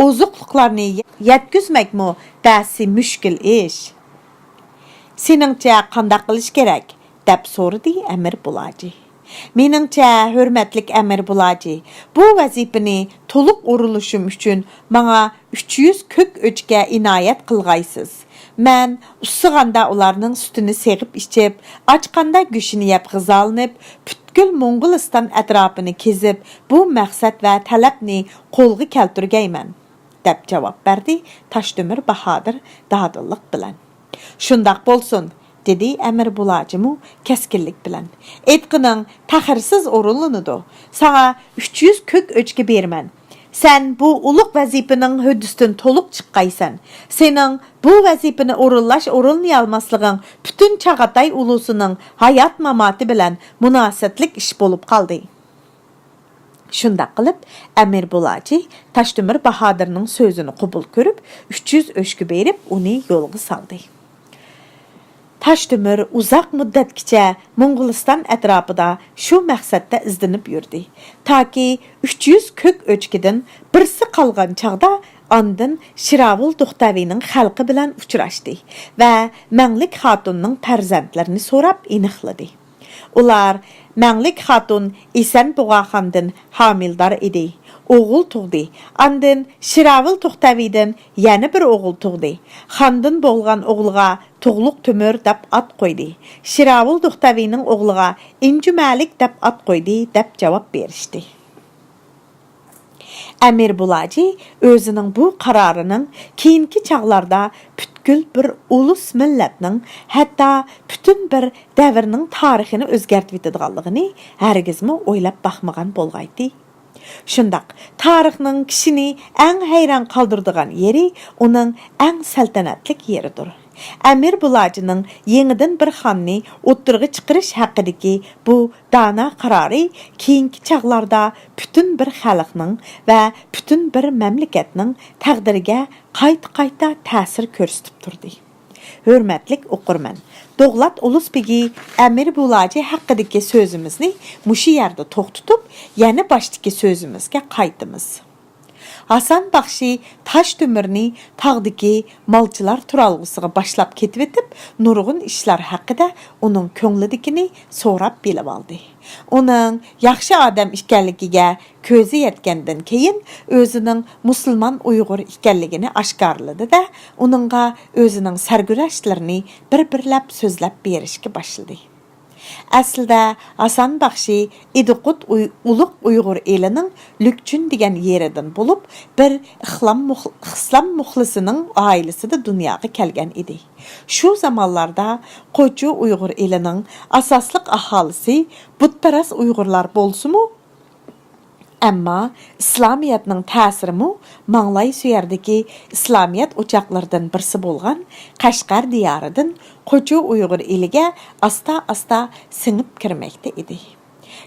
ئوزۇقلۇقلارنى يەتكۈزمەكمۇ دەسسى مۈشكۈل ئىش. سېنىڭچە قانداق قىلىش كېرەك؟ دەپ سورىدى ئەمىر بۇلاجى. مېنىڭچە، ھۆرمەتلىك ئەمىر بۇلاجى، بۇ ۋەزىپىنى تولۇق ئورۇنلىشىم ئۈچۈن ماڭا ئۈچ يۈز كۆك ئۆچكە ئىنايەت قىلغايسىز. مەن ئۇسسىغاندا ئۇلارنىڭ سۈتىنى سېغىپ ئىچىپ، ئاچقاندا گۆشىنى يەپ غىزالىنىپ، پۈتكۈل موڭغۇلىستان ئەتراپىنى كېزىپ، بۇ مەقسەت ۋە تەلەپنى قولغا كەلتۈرگەيمەن، دەپ جاۋاب بەردى تاشتۆمۈر باھادىر دادىللىق بىلەن. شۇنداق بولسۇن، دېدى ئەمىر بۇلاجىمۇ كەسكىنلىك بىلەن. ئېيتقىنىڭ تەخىرسىز ئورۇنلىنىدۇ. ساڭا ئۈچ يۈز كۆك ئۆچكە بېرىمەن. سەن بۇ ئۇلۇغ ۋەزىپىنىڭ ھۆددىسىدىن تولۇق چىققايسەن. سېنىڭ بۇ ۋەزىپىنى ئورۇنلاش-ئورۇنلىيالماسلىقىڭ پۈتۈن چاغاتاي ئۇلۇسىنىڭ ھايات-ماماتى بىلەن مۇناسىۋەتلىك ئىش بولۇپ قالدى. شۇنداق قىلىپ، ئەمىر بۇلاجى تاشتۆمۈر باھادىرنىڭ سۆزىنى قوبۇل كۆرۈپ، ئۈچ يۈز ئۆچكە بېرىپ، ئۇنى يولغا سالدى. تاشتۆمۈر ئۇزاق مۇددەتكىچە موڭغۇلىستان ئەتراپىدا شۇ مەقسەتتە ئىزدىنىپ يۈردى، تاكى ئۈچ يۈز كۆك ئۆچكىدىن بىرسى قالغان چاغدا ئاندىن شىراۋۇل دوختەۋىنىڭ خەلقى بىلەن ئۇچراشتى ۋە مەڭلىك خاتۇننىڭ پەرزەنتلىرىنى سوراپ ئېنىقلىدى. ئۇلار مەڭلىك خاتۇن ئېسەن بۇغاخاندىن ھامىلىدار ئىدى، ئوغۇل تۇغدى. ئاندىن شىراۋۇل دوختەۋىدىن يەنە بىر ئوغۇل تۇغدى. خاندىن بولغان ئوغلىغا تۇغلۇق تۆمۈر دەپ ئات قويدى. شىراۋۇل دوختەۋىنىڭ ئوغلىغا ئىنجۈمەلىك دەپ ئات قويدى، دەپ جاۋاب بېرىشتى. ئەمىر بۇلاجى ئۆزىنىڭ بۇ قارارىنىڭ كېيىنكى چاغلاردا پۈتكۈل بىر ئۇلۇس مىللەتنىڭ، ھەتتا پۈتۈن بىر دەۋرنىڭ تارىخىنى ئۆزگەرتىۋېتىدىغانلىقىنى ھەرگىزمۇ ئويلاپ باقمىغان بولغايتى. شۇنداق، تارىخنىڭ كىشىنى ئەڭ ھەيران قالدۇرىدىغان يېرى ئۇنىڭ ئەڭ سەلتەنەتلىك يېرىدۇر. ئەمىر بۇلاجىنىڭ يېڭىدىن بىر خاننى ئوتتۇرىغا چىقىرىش ھەققىدىكى بۇ دانا قارارى كېيىنكى چاغلاردا پۈتۈن بىر خەلقنىڭ ۋە پۈتۈن بىر مەملىكەتنىڭ تەقدىرىگە قايتا-قايتا تەسىر كۆرسىتىپ تۇردى. ھۆرمەتلىك ئوقۇرمەن، دوغلات ئۇلۇس بېگى ئەمىر بۇلاجى ھەققىدىكى سۆزىمىزنى مۇشۇ يەردە توختىتىپ، يەنە باشتىكى سۆزىمىزگە قايتىمىز. ھاسان باخشى تاش تۆمۈرنى تاغدىكى مالچىلار تۇرالغۇسىغا باشلاپ كېتىۋېتىپ، نۇرغۇن ئىشلار ھەققىدە ئۇنىڭ كۆڭلىدىكىنى سوراپ بىلىۋالدى. ئۇنىڭ ياخشى ئادەم ئىكەنلىكىگە كۆزى يەتكەندىن كېيىن، ئۆزىنىڭ مۇسۇلمان ئۇيغۇر ئىكەنلىكىنى ئاشكارىلىدى-دە، ئۇنىڭغا ئۆزىنىڭ سەرگۈزەشتلىرىنى بىر-بىرلەپ سۆزلەپ بېرىشكە باشلىدى. ئەسلىدە ھاسان باخشى ئىدىقۇت ئۇي-، ئۇلۇغ ئۇيغۇر ئېلىنىڭ لۈكچۈن دېگەن يېرىدىن بولۇپ، بىر ئىخلام مۇخ-، ئىسلام مۇخلىسىنىڭ ئائىلىسىدە دۇنياغا كەلگەن ئىدى. شۇ زامانلاردا قوچۇ ئۇيغۇر ئېلىنىڭ ئاساسلىق ئاھالىسى بۇتپەرەس ئۇيغۇرلار بولسىمۇ، ئەمما ئىسلامىيەتنىڭ تەسىرىمۇ ماڭلاي سۆيەردىكى ئىسلامىيەت ئوچاقلىرىدىن بىرسى بولغان قەشقەر دىيارىدىن قوچۇ ئۇيغۇر ئېلىگە ئاستا-ئاستا سىڭىپ كىرمەكتە ئىدى.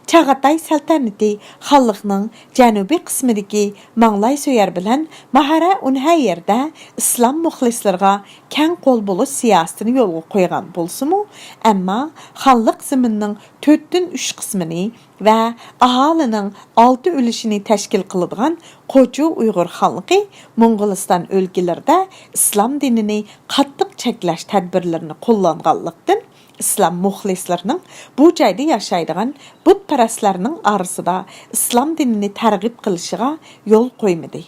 چاغاتاي سەلتەنىتى خانلىقنىڭ جەنۇبىي قىسمىدىكى ماڭلاي سۆيەر بىلەن ماھارە ئۇنھەييەردە ئىسلام مۇخلىسلىرىغا كەڭ قول بولۇش سىياسىتىنى يولغا قويغان بولسىمۇ، ئەمما خانلىق زېمىنىنىڭ تۆتتىن ئۈچ قىسمىنى ۋە ئاھالىنىڭ ئالتە ئۈلۈشىنى تەشكىل قىلىدىغان قوچۇ ئۇيغۇر خانلىقى موڭغۇلىستان ئۆلكىلىرىدە ئىسلام دىنىنى قاتتىق چەكلەش تەدبىرلىرىنى قوللانغانلىقتىن، ئىسلام مۇخلىسلىرىنىڭ بۇ جايدا ياشايدىغان بۇتپەرەسلەرنىڭ ئارىسىدا ئىسلام دىنىنى تەرغىب قىلىشىغا يول قويمىدى.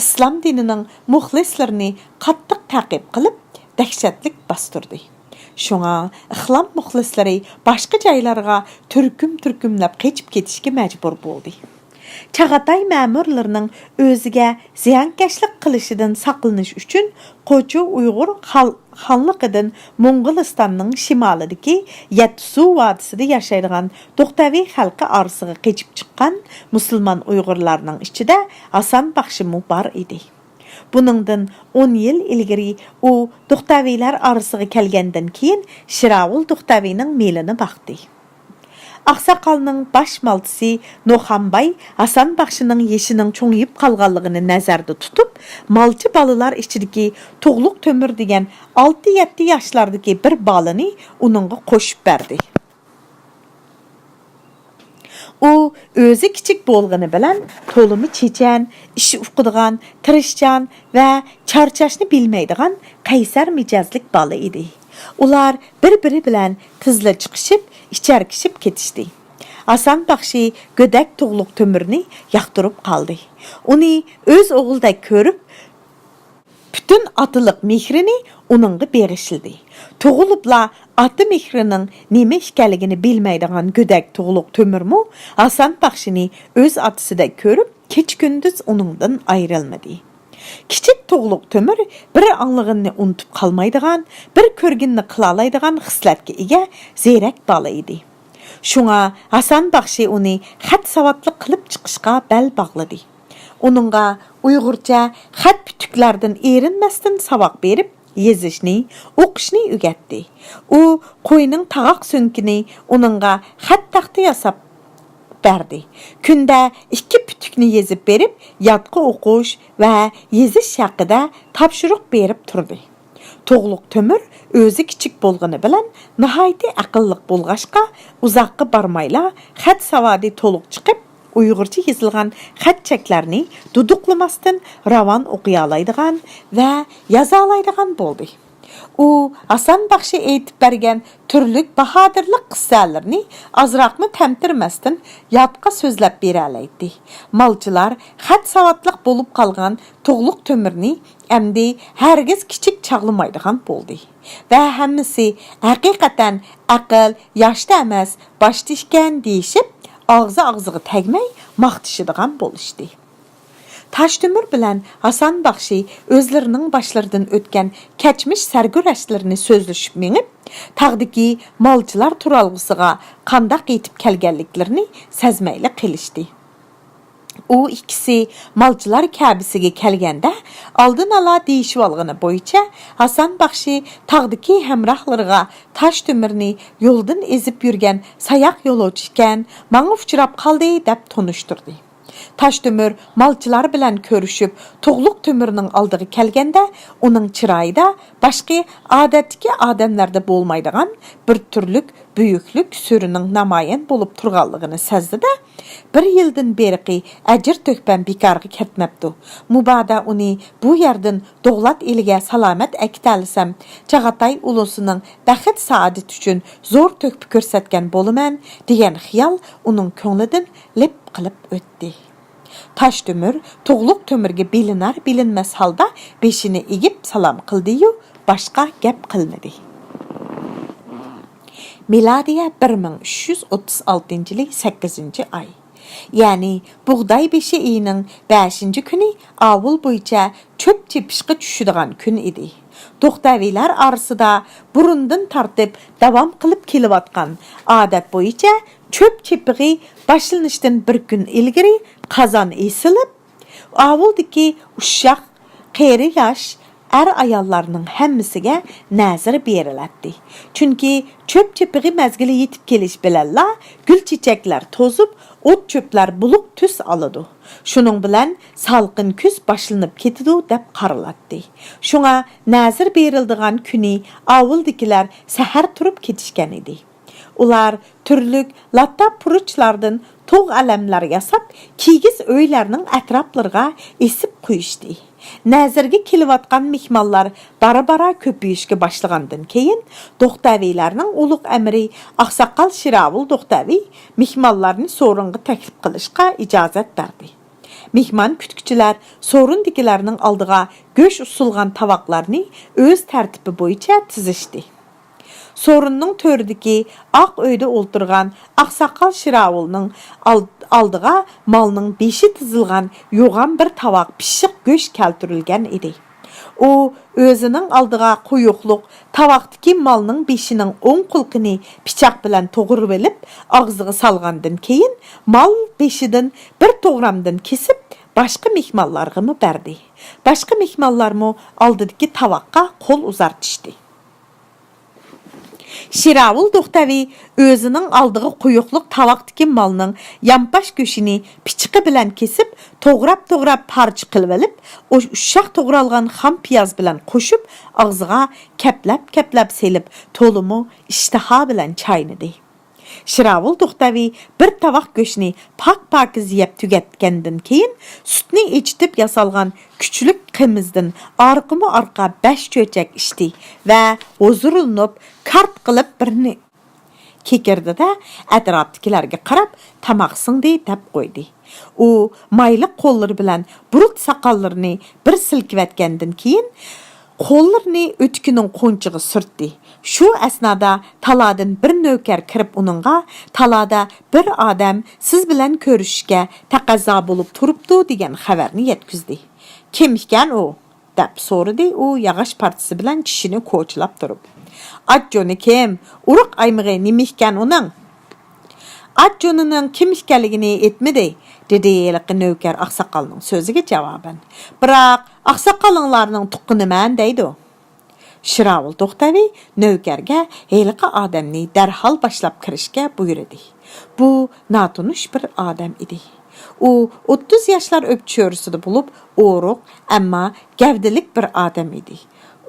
ئىسلام دىنىنىڭ مۇخلىسلىرىنى قاتتىق تەقىب قىلىپ، دەھشەتلىك باستۇردى. شۇڭا ئىسلام مۇخلىسلىرى باشقا جايلارغا تۈركۈم-تۈركۈملەپ قېچىپ كېتىشكە مەجبۇر بولدى. چاغاتاي مەمۇرلىرىنىڭ ئۆزىگە زىيانكەشلىك قىلىشىدىن ساقلىنىش ئۈچۈن، قوچۇ ئۇيغۇر خال-، خانلىقىدىن موڭغۇلىستاننىڭ شىمالىدىكى يەتتىسۇ ۋادىسىدا ياشايدىغان دوختەۋى خەلقى ئارىسىغا قېچىپ چىققان مۇسۇلمان ئۇيغۇرلارنىڭ ئىچىدە ھاسان باخشىمۇ بار ئىدى. بۇنىڭدىن ئون يىل ئىلگىرى ئۇ دوختەۋىلەر ئارىسىغا كەلگەندىن كېيىن، شىراۋۇل دوختەۋىنىڭ مېلىنى باقتى. ئاقساقالنىڭ باش مالتىسى نوخانباي ھاسان باخشىنىڭ يېشىنىڭ چوڭىيىپ قالغانلىقىنى نەزەردە تۇتۇپ، مالچى بالىلار ئىچىدىكى تۇغلۇق تۆمۈر دېگەن ئالتە-يەتتە ياشلاردىكى بىر بالىنى ئۇنىڭغا قوشۇپ بەردى. ئۇ ئۆزى كىچىك بولغىنى بىلەن تولىمۇ چېچەن، ئىش ئۇقىدىغان، تىرىشچان ۋە چارچاشنى بىلمەيدىغان قەيسەر مىجەزلىك بالا ئىدى. ئۇلار بىر-بىرى بىلەن تېزلا چىقىشىپ، ئىچەركىشىپ كېتىشتى. ھاسان باخشى گۆدەك تۇغلۇق تۆمۈرنى ياقتۇرۇپ قالدى. ئۇنى ئۆز ئوغلىدەك كۆرۈپ، پۈتۈن ئاتىلىق مېھرىنى ئۇنىڭغا بېغىشلىدى. تۇغۇلۇپلا ئاتا مېھرىنىڭ نېمە ئىكەنلىكىنى بىلمەيدىغان گۆدەك تۇغلۇق تۆمۈرمۇ ھاسان باخشىنى ئۆز ئاتىسىدەك كۆرۈپ، كېچە-كۈندۈز ئۇنىڭدىن ئايرىلمىدى. كىچىك تۇغلۇق تۆمۈر بىر ئاڭلىغىنىنى ئۇنتۇپ قالمايدىغان، بىر كۆرگىنىنى قىلالايدىغان خىسلەتكە ئىگە زېرەك بالا ئىدى. شۇڭا ھاسان باخشى ئۇنى خەت ساۋاتلىق قىلىپ چىقىشقا بەل باغلىدى. ئۇنىڭغا ئۇيغۇرچە خەت پۈتۈكلەردىن ئېرىنمەستىن ساۋاق بېرىپ، يېزىشنى، ئوقۇشنى ئۆگەتتى. ئۇ قوينىڭ تاغاق سۆڭىكىنى ئۇنىڭغا خەت تەختە ياساپ بەردى. كۈندە ئىككى پۈتۈكنى يېزىپ بېرىپ، ياتقا ئوقۇش ۋە يېزىش ھەققىدە تاپشۇرۇق بېرىپ تۇردى. تۇغلۇق تۆمۈر ئۆزى كىچىك بولغىنى بىلەن ناھايىتى ئەقىللىق بولغاچقا، ئۇزاققا بارمايلا خەت ساۋادى تولۇق چىقىپ، ئۇيغۇرچە يېزىلغان خەت-چەكلەرنى دۇدۇقلىماستىن راۋان ئوقۇيالايدىغان ۋە يازالايدىغان بولدى. ئۇ ھاسان باخشى ئېيتىپ بەرگەن تۈرلۈك باھادىرلىق قىسسەلىرىنى ئازراقمۇ تەمتىرىمەستىن يادقا سۆزلەپ بېرەلەيتتى. مالچىلار خەت ساۋاتلىق بولۇپ قالغان تۇغلۇق تۆمۈرنى ئەمدى ھەرگىز كىچىك چاغلىمايدىغان بولدى ۋە ھەممىسى ھەقىقەتەن ئەقىل ياشتا ئەمەس، باشتا ئىكەن دېيىشىپ، ئاغزى-ئاغزىغا تەگمەي ماختىشىدىغان بولۇشتى. تاشتۆمۈر بىلەن ھاسان باخشى ئۆزلىرىنىڭ باشلىرىدىن ئۆتكەن كەچمىش سەرگۈرەشلىرىنى سۆزلىشىپ مېڭىپ، تاغدىكى مالچىلار تۇرالغۇسىغا قانداق يېتىپ كەلگەنلىكلىرىنى سەزمەيلا قېلىشتى. ئۇ ئىككىسى مالچىلار كەبىسىگە كەلگەندە، ئالدىن ئالا دېيىشىۋالغىنى بويىچە، ھاسان باخشى تاغدىكى ھەمراھلىرىغا تاشتۆمۈرنى يولدىن ئېزىپ يۈرگەن ساياق يولۇچى ئىكەن، ماڭا ئۇچراپ قالدى، دەپ تونۇشتۇردى. تاشتۆمۈر مالچىلار بىلەن كۆرۈشۈپ، تۇغلۇق تۆمۈرنىڭ ئالدىغا كەلگەندە، ئۇنىڭ چىرايىدا باشقا ئادەتتىكى ئادەملەردە بولمايدىغان بىر تۈرلۈك بۈيۈكلۈك سۈرىنىڭ نامايان بولۇپ تۇرغانلىقىنى سەزدى-دە، بىر يىلدىن بېرىقى ئەجىر-تۆھپەم بىكارغا كەتمەپتۇ. مۇبادا ئۇنى بۇ يەردىن دوغلات ئېلىگە سالامەت ئەكېتەلىسەم، چاغاتاي ئۇلۇسىنىڭ بەخت-سائادىتى ئۈچۈن زور تۆھپە كۆرسەتكەن بولىمەن، دېگەن خىيال ئۇنىڭ كۆڭلىدىن لىپ قىلىپ ئۆتتى. تاشتۆمۈر تۇغلۇق تۆمۈرگە بىلىنەر-بىلىنمەس ھالدا بېشىنى ئېگىپ سالام قىلدى-يۇ، باشقا گەپ قىلمىدى. مىلادىيە بىر مىڭ ئۈچ يۈز ئوتتۇز ئالتىنچى يىلى سەككىزىنچى ئاي، يەنى بۇغداي بېشى ئېيىنىڭ بەشىنچى كۈنى ئاۋۇل بويىچە چۆپ چېپىشقا چۈشىدىغان كۈن ئىدى. توختاۋىيلار ئارىسىدا بۇرۇندىن تارتىپ داۋام قىلىپ كېلىۋاتقان ئادەت بويىچە چۆپ چېپىقى باشلىنىشتىن بىر كۈن ئىلگىرى قازان ئېسىلىپ، ئاۋۇلدىكى ئۇششاق، قېرى ياش، ئەر-ئاياللارنىڭ ھەممىسىگە نەزىر بېرىلەتتى. چۈنكى چۆپ چېپىقى مەزگىلى يېتىپ كېلىش بىلەنلا گۈل-چېچەكلەر توزۇپ، ئوت-چۆپلەر بۇلۇق تۈس ئالىدۇ. شۇنىڭ بىلەن سالقىن كۈز باشلىنىپ كېتىدۇ دەپ قارىلاتتى. شۇڭا نەزىر بېرىلىدىغان كۈنى ئاۋۇلدىكىلەر سەھەر تۇرۇپ كېتىشكەن ئىدى. ئۇلار تۈرلۈك لاتا پۇرۇچلاردىن تۇغ ئەلەملەر ياساپ، كىگىز ئۆيلەرنىڭ ئەتراپلىرىغا ئېسىپ قويۇشتى. نەزىرگە كېلىۋاتقان مېھمانلار بارا-بارا كۆپىيىشكە باشلىغاندىن كېيىن، دوختەۋىلەرنىڭ ئۇلۇغ ئەمىرى ئاقساقال شىراۋۇل دوختەۋى مېھمانلارنى سورۇنغا تەكلىپ قىلىشقا ئىجازەت بەردى. مېھمان كۈتكۈچىلەر سورۇندىكىلەرنىڭ ئالدىغا گۆش ئۇسسۇلغان تاۋاقلارنى ئۆز تەرتىپى بويىچە تىزىشتى. سورۇننىڭ تۆرىدىكى ئاق ئۆيدە ئولتۇرغان ئاقساقال شىراۋۇلنىڭ ئال-، ئالدىغا مالنىڭ بېشى تىزىلغان يوغان بىر تاۋاق پىششىق گۆش كەلتۈرۈلگەن ئىدى. ئۇ ئۆزىنىڭ ئالدىغا قويۇقلۇق تاۋاقتىكى مالنىڭ بېشىنىڭ ئوڭ قۇلىقىنى پىچاق بىلەن توغرىۋېلىپ، ئاغزىغا سالغاندىن كېيىن، مال بېشىدىن بىر توغرامدىن كېسىپ، باشقا مېھمانلارغىمۇ بەردى. باشقا مېھمانلارمۇ ئالدىدىكى تاۋاققا قول ئۇزارتىشتى. شىراۋۇل دوختەۋى ئۆزىنىڭ ئالدىغا قويۇقلۇق تاۋاقتىكى مالنىڭ يانپاش گۆشىنى پىچىقى بىلەن كېسىپ، توغراپ-توغراپ پارچە قىلىۋېلىپ، ئۇ ئۇششاق توغرالغان خام پىياز بىلەن قوشۇپ، ئاغزىغا كەپلەپ-كەپلەپ سېلىپ، تولىمۇ ئىشتىها بىلەن چاينىدى. شىراۋۇل دوختەۋى بىر تاۋاق گۆشنى پاك-پاكىز يەپ تۈگەتكەندىن كېيىن، سۈتنى ئېچىتىپ ياسالغان كۈچلۈك قىمىزدىن ئارقىمۇ ئارقا بەش چۆچەك ئىچتى ۋە ھۇزۇرلىنىپ، كارت قىلىپ بىرنى كېكىردى-دە، ئەتراپتىكىلەرگە قاراپ، «تاماق سىڭدى» دەپ قويدى. ئۇ مايلىق قوللىرى بىلەن بۇرۇت ساقاللىرىنى بىر سىلكىۋەتكەندىن كېيىن، قوللىرىنى ئۆتۈكىنىڭ قونچىغا سۈرتتى. شۇ ئەسنادا تالادىن بىر نۆكەر كىرىپ ئۇنىڭغا، «تالادا بىر ئادەم سىز بىلەن كۆرۈشۈشكە تەقەززا بولۇپ تۇرۇپتۇ» دېگەن خەۋەرنى يەتكۈزدى. «كىم ئىكەن ئۇ؟» دەپ سورىدى ئۇ ياغاچ پارچىسى بىلەن چىشىنى كوچىلاپ تۇرۇپ. «ئات جونى كىم؟ ئۇرۇق ئايمىقى نېمە ئىكەن ئۇنىڭ؟» «ئات جونىنىڭ كىم ئىكەنلىكىنى ئېيتمىدى»، دېدى ھېلىقى نۆكەر ئاقساقالنىڭ سۆزىگە جاۋابەن. «بىراق، ئاقساقىلىڭلارنىڭ تۇغقىنىمەن دەيدۇ.» شىراۋۇل توختەۋى نۆكەرگە ھېلىقى ئادەمنى دەرھال باشلاپ كىرىشكە بۇيرۇدى. بۇ ناتونۇش بىر ئادەم ئىدى. ئۇ ئوتتۇز ياشلار ئۆپچۆرىسىدە بولۇپ، ئورۇق، ئەمما گەۋدىلىك بىر ئادەم ئىدى.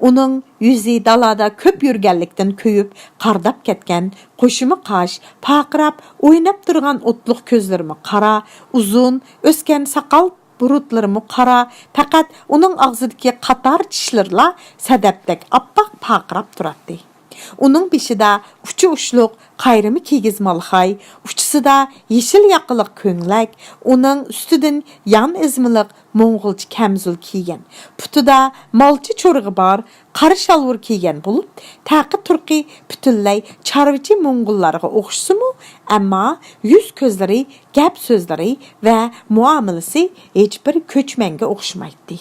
ئۇنىڭ يۈزى دالادا كۆپ يۈرگەنلىكتىن كۆيۈپ، قارىداپ كەتكەن، قوشىمۇ قاش، پارقىراپ ئويناپ تۇرغان ئوتلۇق كۆزلىرىمۇ قارا، ئۇزۇن، ئۆسكەن ساقال بۇرۇتلىرىمۇ قارا، پەقەت ئۇنىڭ ئاغزىدىكى قاتار چىشلىرىلا سەدەپتەك ئاپئاق پارقىراپ تۇراتتى. ئۇنىڭ بېشىدا ئۇچى ئۇچلۇق، قايرىمى كىگىز مالىخاي، ئۇچىسىدا يېشىل ياقىلىق كۆڭلەك، ئۇنىڭ ئۈستىدىن يان ئېزمىلىق موڭغۇلچە كەمزۇل كىيگەن، پۇتىدا مالچە چورۇقى بار قارا شالۋۇر كىيگەن بولۇپ، تەقى-تۇرقى پۈتۈنلەي چارۋىچى موڭغۇللارغا ئوخشىسىمۇ، ئەمما يۈز-كۆزلىرى، گەپ-سۆزلىرى ۋە مۇئامىلىسى ھېچبىر كۆچمەنگە ئوخشىمايتتى.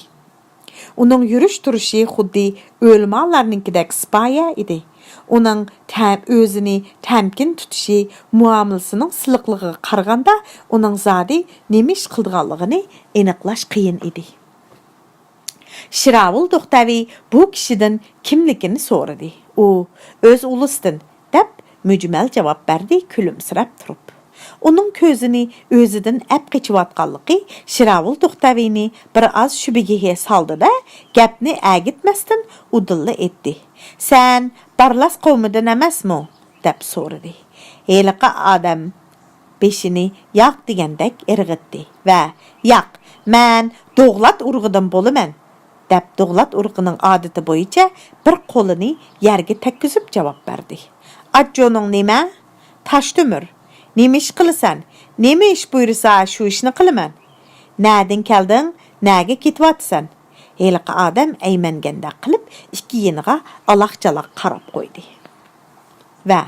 ئۇنىڭ يۈرۈش-تۇرۇشى خۇددى ئۆلىمالارنىڭكىدەك سىپايە ئىدى. ئۇنىڭ تە-، ئۆزىنى تەمكىن تۇتۇشى، مۇئامىلىسىنىڭ سىلىقلىقىغا قارىغاندا، ئۇنىڭ زادى نېمە ئىش قىلىدىغانلىقىنى ئېنىقلاش قىيىن ئىدى. شىراۋۇل دوختەۋى بۇ كىشىدىن كىملىكىنى سورىدى. ئۇ، «ئۆز ئۇلۇسىدىن» دەپ مۈجمەل جاۋاب بەردى كۈلۈمسىرەپ تۇرۇپ. ئۇنىڭ كۆزىنى ئۆزىدىن ئەپ قېچىۋاتقانلىقى شىراۋۇل دوختەۋىنى بىر ئاز شۈبھىگە سالدى-دە، گەپنى ئەگىتمەستىن ئۇدۇللا ئېيتتى. «سەن بارلاس قوۋمىدىن ئەمەسمۇ؟» دەپ سورىدى. ھېلىقى ئادەم بېشىنى ياق دېگەندەك ئىرغىتتى ۋە، «ياق، مەن دوغلات ئۇرۇقىدىن بولىمەن» دەپ، دوغلات ئۇرۇقىنىڭ ئادىتى بويىچە بىر قولىنى يەرگە تەگكۈزۈپ جاۋاب بەردى. «ئاتچونۇڭ نېمە؟» «تاشتۆمۈر.» «نېمە ئىش قىلىسەن؟» «نېمە ئىش بۇيرۇسا، شۇ ئىشنى قىلىمەن.» «نەدىن كەلدىڭ؟ نەگە كېتىۋاتىسەن؟» ھېلىقى ئادەم ئەيمەنگەندەك قىلىپ ئىككى يېنىغا ئالاق-چالاق قاراپ قويدى. ۋە،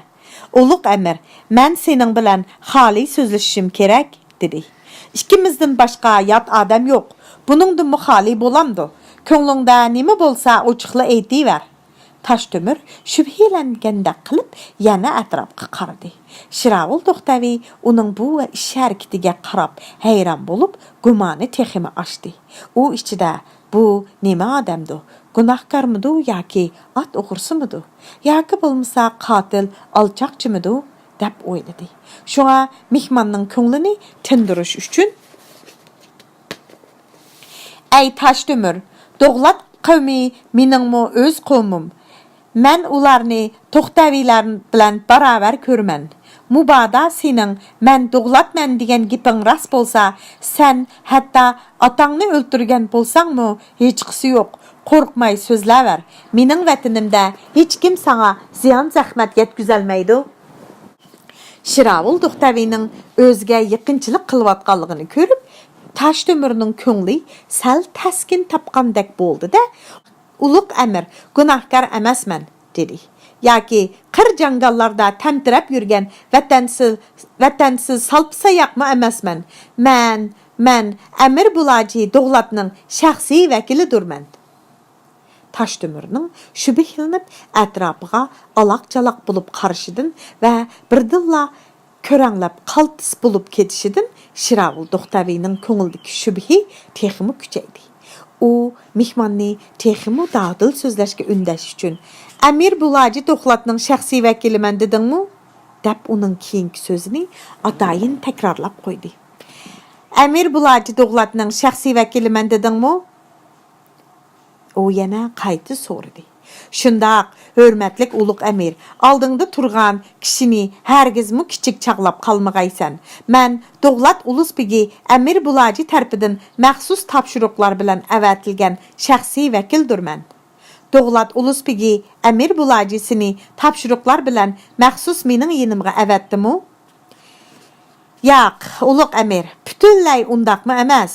«ئۇلۇغ ئەمىر، مەن سېنىڭ بىلەن خالىي سۆزلىشىشىم كېرەك» دېدى. «ئىككىمىزدىن باشقا يات ئادەم يوق. بۇنىڭدىنمۇ خالىي بولامدۇ؟ كۆڭلۈڭدە نېمە بولسا، ئوچۇقلا ئېيتىۋەر.» تاشتۆمۈر شۈبھىلەنگەندەك قىلىپ يەنە ئەتراپقا قارىدى. شىراۋۇل دوختەۋى ئۇنىڭ بۇ ئىش ھەرىكىتىگە قاراپ ھەيران بولۇپ، گۇمانى تېخىمۇ ئاشتى. ئۇ ئىچىدە، «بۇ نېمە ئادەمدۇ؟ گۇناھكارمىدۇ ياكى ئات ئوغرىسىمىدۇ؟ ياكى بولمىسا قاتىل، ئالچاقچىمىدۇ؟» دەپ ئويلىدى. شۇڭا مېھماننىڭ كۆڭلىنى تىندۇرۇش ئۈچۈن، «ئەي تاشتۆمۈر، دوغلات قەۋمى مېنىڭمۇ ئۆز قوۋمۇم. مەن ئۇلارنى توختەۋىلەر بىلەن باراۋەر كۆرىمەن. مۇبادا سېنىڭ مەن دوغلاتمەن دېگەن گېپىڭ راست بولسا، سەن ھەتتا ئاتاڭنى ئۆلتۈرگەن بولساڭمۇ ھېچقىسى يوق، قورقماي سۆزلەۋەر. مېنىڭ ۋەتىنىمدە ھېچكىم ساڭا زىيان-زەخمەت يەتكۈزەلمەيدۇ.» شىراۋۇل دوختەۋىنىڭ ئۆزىگە يېقىنچىلىق قىلىۋاتقانلىقىنى كۆرۈپ، تاشتۆمۈرنىڭ كۆڭلى سەل تەسكىن تاپقاندەك بولدى-دە، «ئۇلۇغ ئەمىر، گۇناھكار ئەمەسمەن» دېدى. «ياكى قىر جاڭگاللاردا تەمتىرەپ يۈرگەن ۋەتەنسىز، ۋەتەنسىز سالپا-ساياقمۇ ئەمەسمەن. مەن، مەن ئەمىر بۇلاجى دوغلاتنىڭ شەخسىي ۋەكىلىدۇرمەن.» تاشتۆمۈرنىڭ شۈبھىلىنىپ ئەتراپىغا ئالاق-چالاق بولۇپ قارىشىدىن ۋە بىردىنلا كۆرەڭلەپ قالتىس بولۇپ كېتىشىدىن شىراۋۇل دوختەۋىنىڭ كۆڭلىدىكى شۈبھە تېخىمۇ كۈچەيدى. ئۇ مېھماننى تېخىمۇ دادىل سۆزلەشكە ئۈندەش ئۈچۈن، «ئەمىر بۇلاجى دوغلاتنىڭ شەخسىي ۋەكىلىمەن دېدىڭمۇ؟» دەپ ئۇنىڭ كېيىنكى سۆزىنى ئاتايىن تەكرارلاپ قويدى. «ئەمىر بۇلاجى دوغلاتنىڭ شەخسىي ۋەكىلىمەن دېدىڭمۇ؟» ئۇ يەنە قايتا سورىدى. «شۇنداق، ھۆرمەتلىك ئۇلۇغ ئەمىر، ئالدىڭدا تۇرغان كىشىنى ھەرگىزمۇ كىچىك چاغلاپ قالمىغايسەن. مەن دوغلات ئۇلۇس بېگى ئەمىر بۇلاجى تەرىپىدىن مەخسۇس تاپشۇرۇقلار بىلەن ئەۋەتىلگەن شەخسىي ۋەكىلدۇرمەن. دوغلات ئۇلۇس بېگى ئەمىر بۇلاجى سېنى تاپشۇرۇقلار بىلەن مەخسۇس مېنىڭ يېنىمغا ئەۋەتتىمۇ؟» «ياق، ئۇلۇغ ئەمىر، پۈتۈنلەي ئۇنداقمۇ ئەمەس.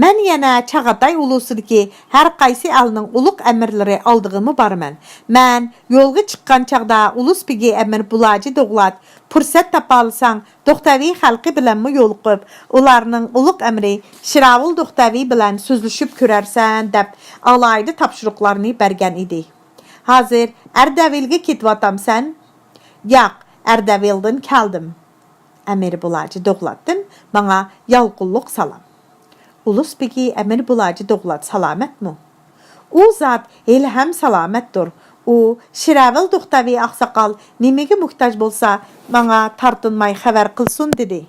مەن يەنە چاغاتاي ئۇلۇسىدىكى ھەر قايسى ئەلنىڭ ئۇلۇغ ئەمىرلىرى ئالدىغىمۇ بارىمەن. مەن يولغا چىققان چاغدا ئۇلۇس بېگى ئەمىر بۇلاجى دوغلات پۇرسەت تاپالىساڭ، دوختەۋى خەلقى بىلەنمۇ يولۇقۇپ، ئۇلارنىڭ ئۇلۇغ ئەمىرى شىراۋۇل دوختەۋى بىلەن سۆزلىشىپ كۆرەرسەن» دەپ ئالاھىدە تاپشۇرۇقلارنى بەرگەن ئىدى. «ھازىر ئەردەۋىلگە كېتىۋاتامسەن؟» «ياق، ئەردەۋىلدىن كەلدىم.» «ئەمىر بۇلاجى دوغلاتتىن ماڭا يالقۇنلۇق سالام.» «ئۇلۇس بېگى ئەمىر بۇلاجى دوغلات سالامەتمۇ؟» «ئۇ زات ھېلىھەم سالامەتتۇر. ئۇ شىرەۋىل دوختەۋى ئاقساقال نېمىگە موھتاج بولسا، ماڭا تارتىنماي خەۋەر قىلسۇن» دېدى.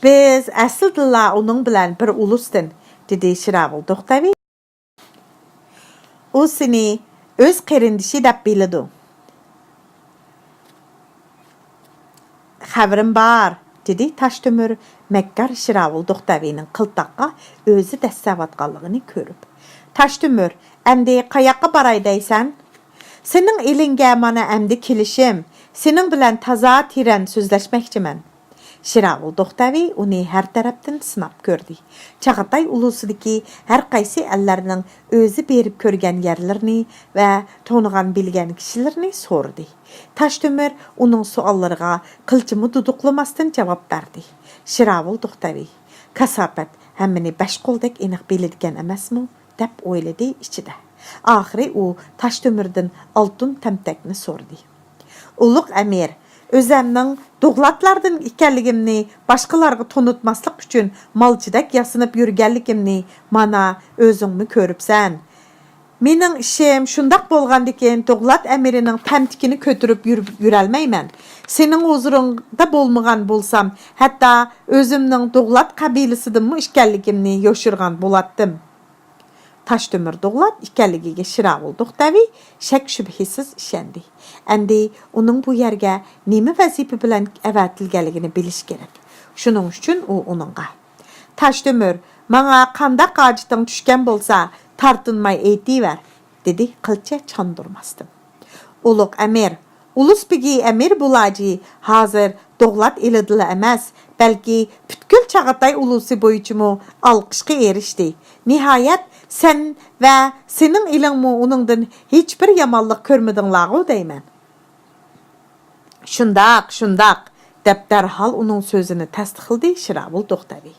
«بىز ئەسلىدىنلا ئۇنىڭ بىلەن بىر ئۇلۇستىن» دېدى شىرەۋىل دوختەۋى. ئۇ سېنى ئۆز قېرىندىشى دەپ بىلىدۇ. خەۋىرىم بار، دېدى تاشتۆمۈر مەككار شىراۋۇل دوختەۋىنىڭ قىلتاققا ئۆزى دەسسەۋاتقانلىقىنى كۆرۈپ. تاشتۆمۈر، ئەمدى قاياققا باراي دەيسەن؟ سېنىڭ ئېلىڭگە مانا ئەمدى كېلىشىم، سېنىڭ بىلەن تازا تېرەن سۆزلەشمەكچىمەن. شىراۋۇل دوختەۋى ئۇنى ھەر تەرەپتىن سىناپ كۆردى. چاغاتاي ئۇلۇسىدىكى ھەر قايسى ئەللەرنىڭ ئۆزى بېرىپ كۆرگەن يەرلىرىنى ۋە تونۇغان بىلگەن كىشىلىرىنى سورىدى. تاشتۆمۈر ئۇنىڭ سوئاللىرىغا قىلچىمۇ دۇدۇقلىماستىن جاۋاب بەردى. شىراۋۇل دوختەۋى، كاساپەت ھەممىنى بەش قولدەك ئېنىق بىلىدىكەن ئەمەسمۇ؟ دەپ ئويلىدى ئىچىدە. ئاخىرى ئۇ تاشتۆمۈردىن ئالتۇن تەمتەكنى سورىدى. ئۇلۇغ ئەمىر، ئۆزەمنىڭ دوغلاتلاردىن ئىكەنلىكىمنى باشقىلارغا تونۇتماسلىق ئۈچۈن مالچىدەك ياسىنىپ يۈرگەنلىكىمنى مانا ئۆزۈڭمۇ كۆرۈپسەن. مېنىڭ ئىشىم شۇنداق بولغاندىكىن، دوغلات ئەمىرىنىڭ تەمتىكىنى كۆتۈرۈپ يۈرۈپ يۈرەلمەيمەن. سېنىڭ ھۇزۇرۇڭدا بولمىغان بولسام، ھەتتا ئۆزۈمنىڭ دوغلات قەبىلىسىدىنمۇ ئىكەنلىكىمنى يوشۇرغان بولاتتىم. تاشتۆمۈر دوغلات ئىكەنلىكىگە شىراۋۇل دوختەۋى شەك-شۈبھىسىز ئىشەندى. ئەمدى ئۇنىڭ بۇ يەرگە نېمە ۋەزىپە بىلەن ئەۋەتىلگەنلىكىنى بىلىشى كېرەك. شۇنىڭ ئۈچۈن ئۇ ئۇنىڭغا، تاشتۆمۈر، ماڭا قانداق ھاجىتىڭ چۈشكەن بولسا، تارتىنماي ئېيتىۋەر، دېدى قىلچە چاندۇرماستىن. ئۇلۇغ ئەمىر، ئۇلۇس بېگى ئەمىر بۇلاجى ھازىر دوغلات ئېلىدىلا ئەمەس، بەلكى پۈتكۈل چاغاتاي ئۇلۇسى بويىچىمۇ ئالقىشقا ئېرىشتى. نىھايەت، سەن ۋە سېنىڭ ئېلىڭمۇ ئۇنىڭدىن ھېچبىر يامانلىق كۆرمىدىڭلارغۇ دەيمەن. شۇنداق، شۇنداق، دەپ دەرھال ئۇنىڭ سۆزىنى تەستىقلىدى شىراۋۇل دوختەۋى.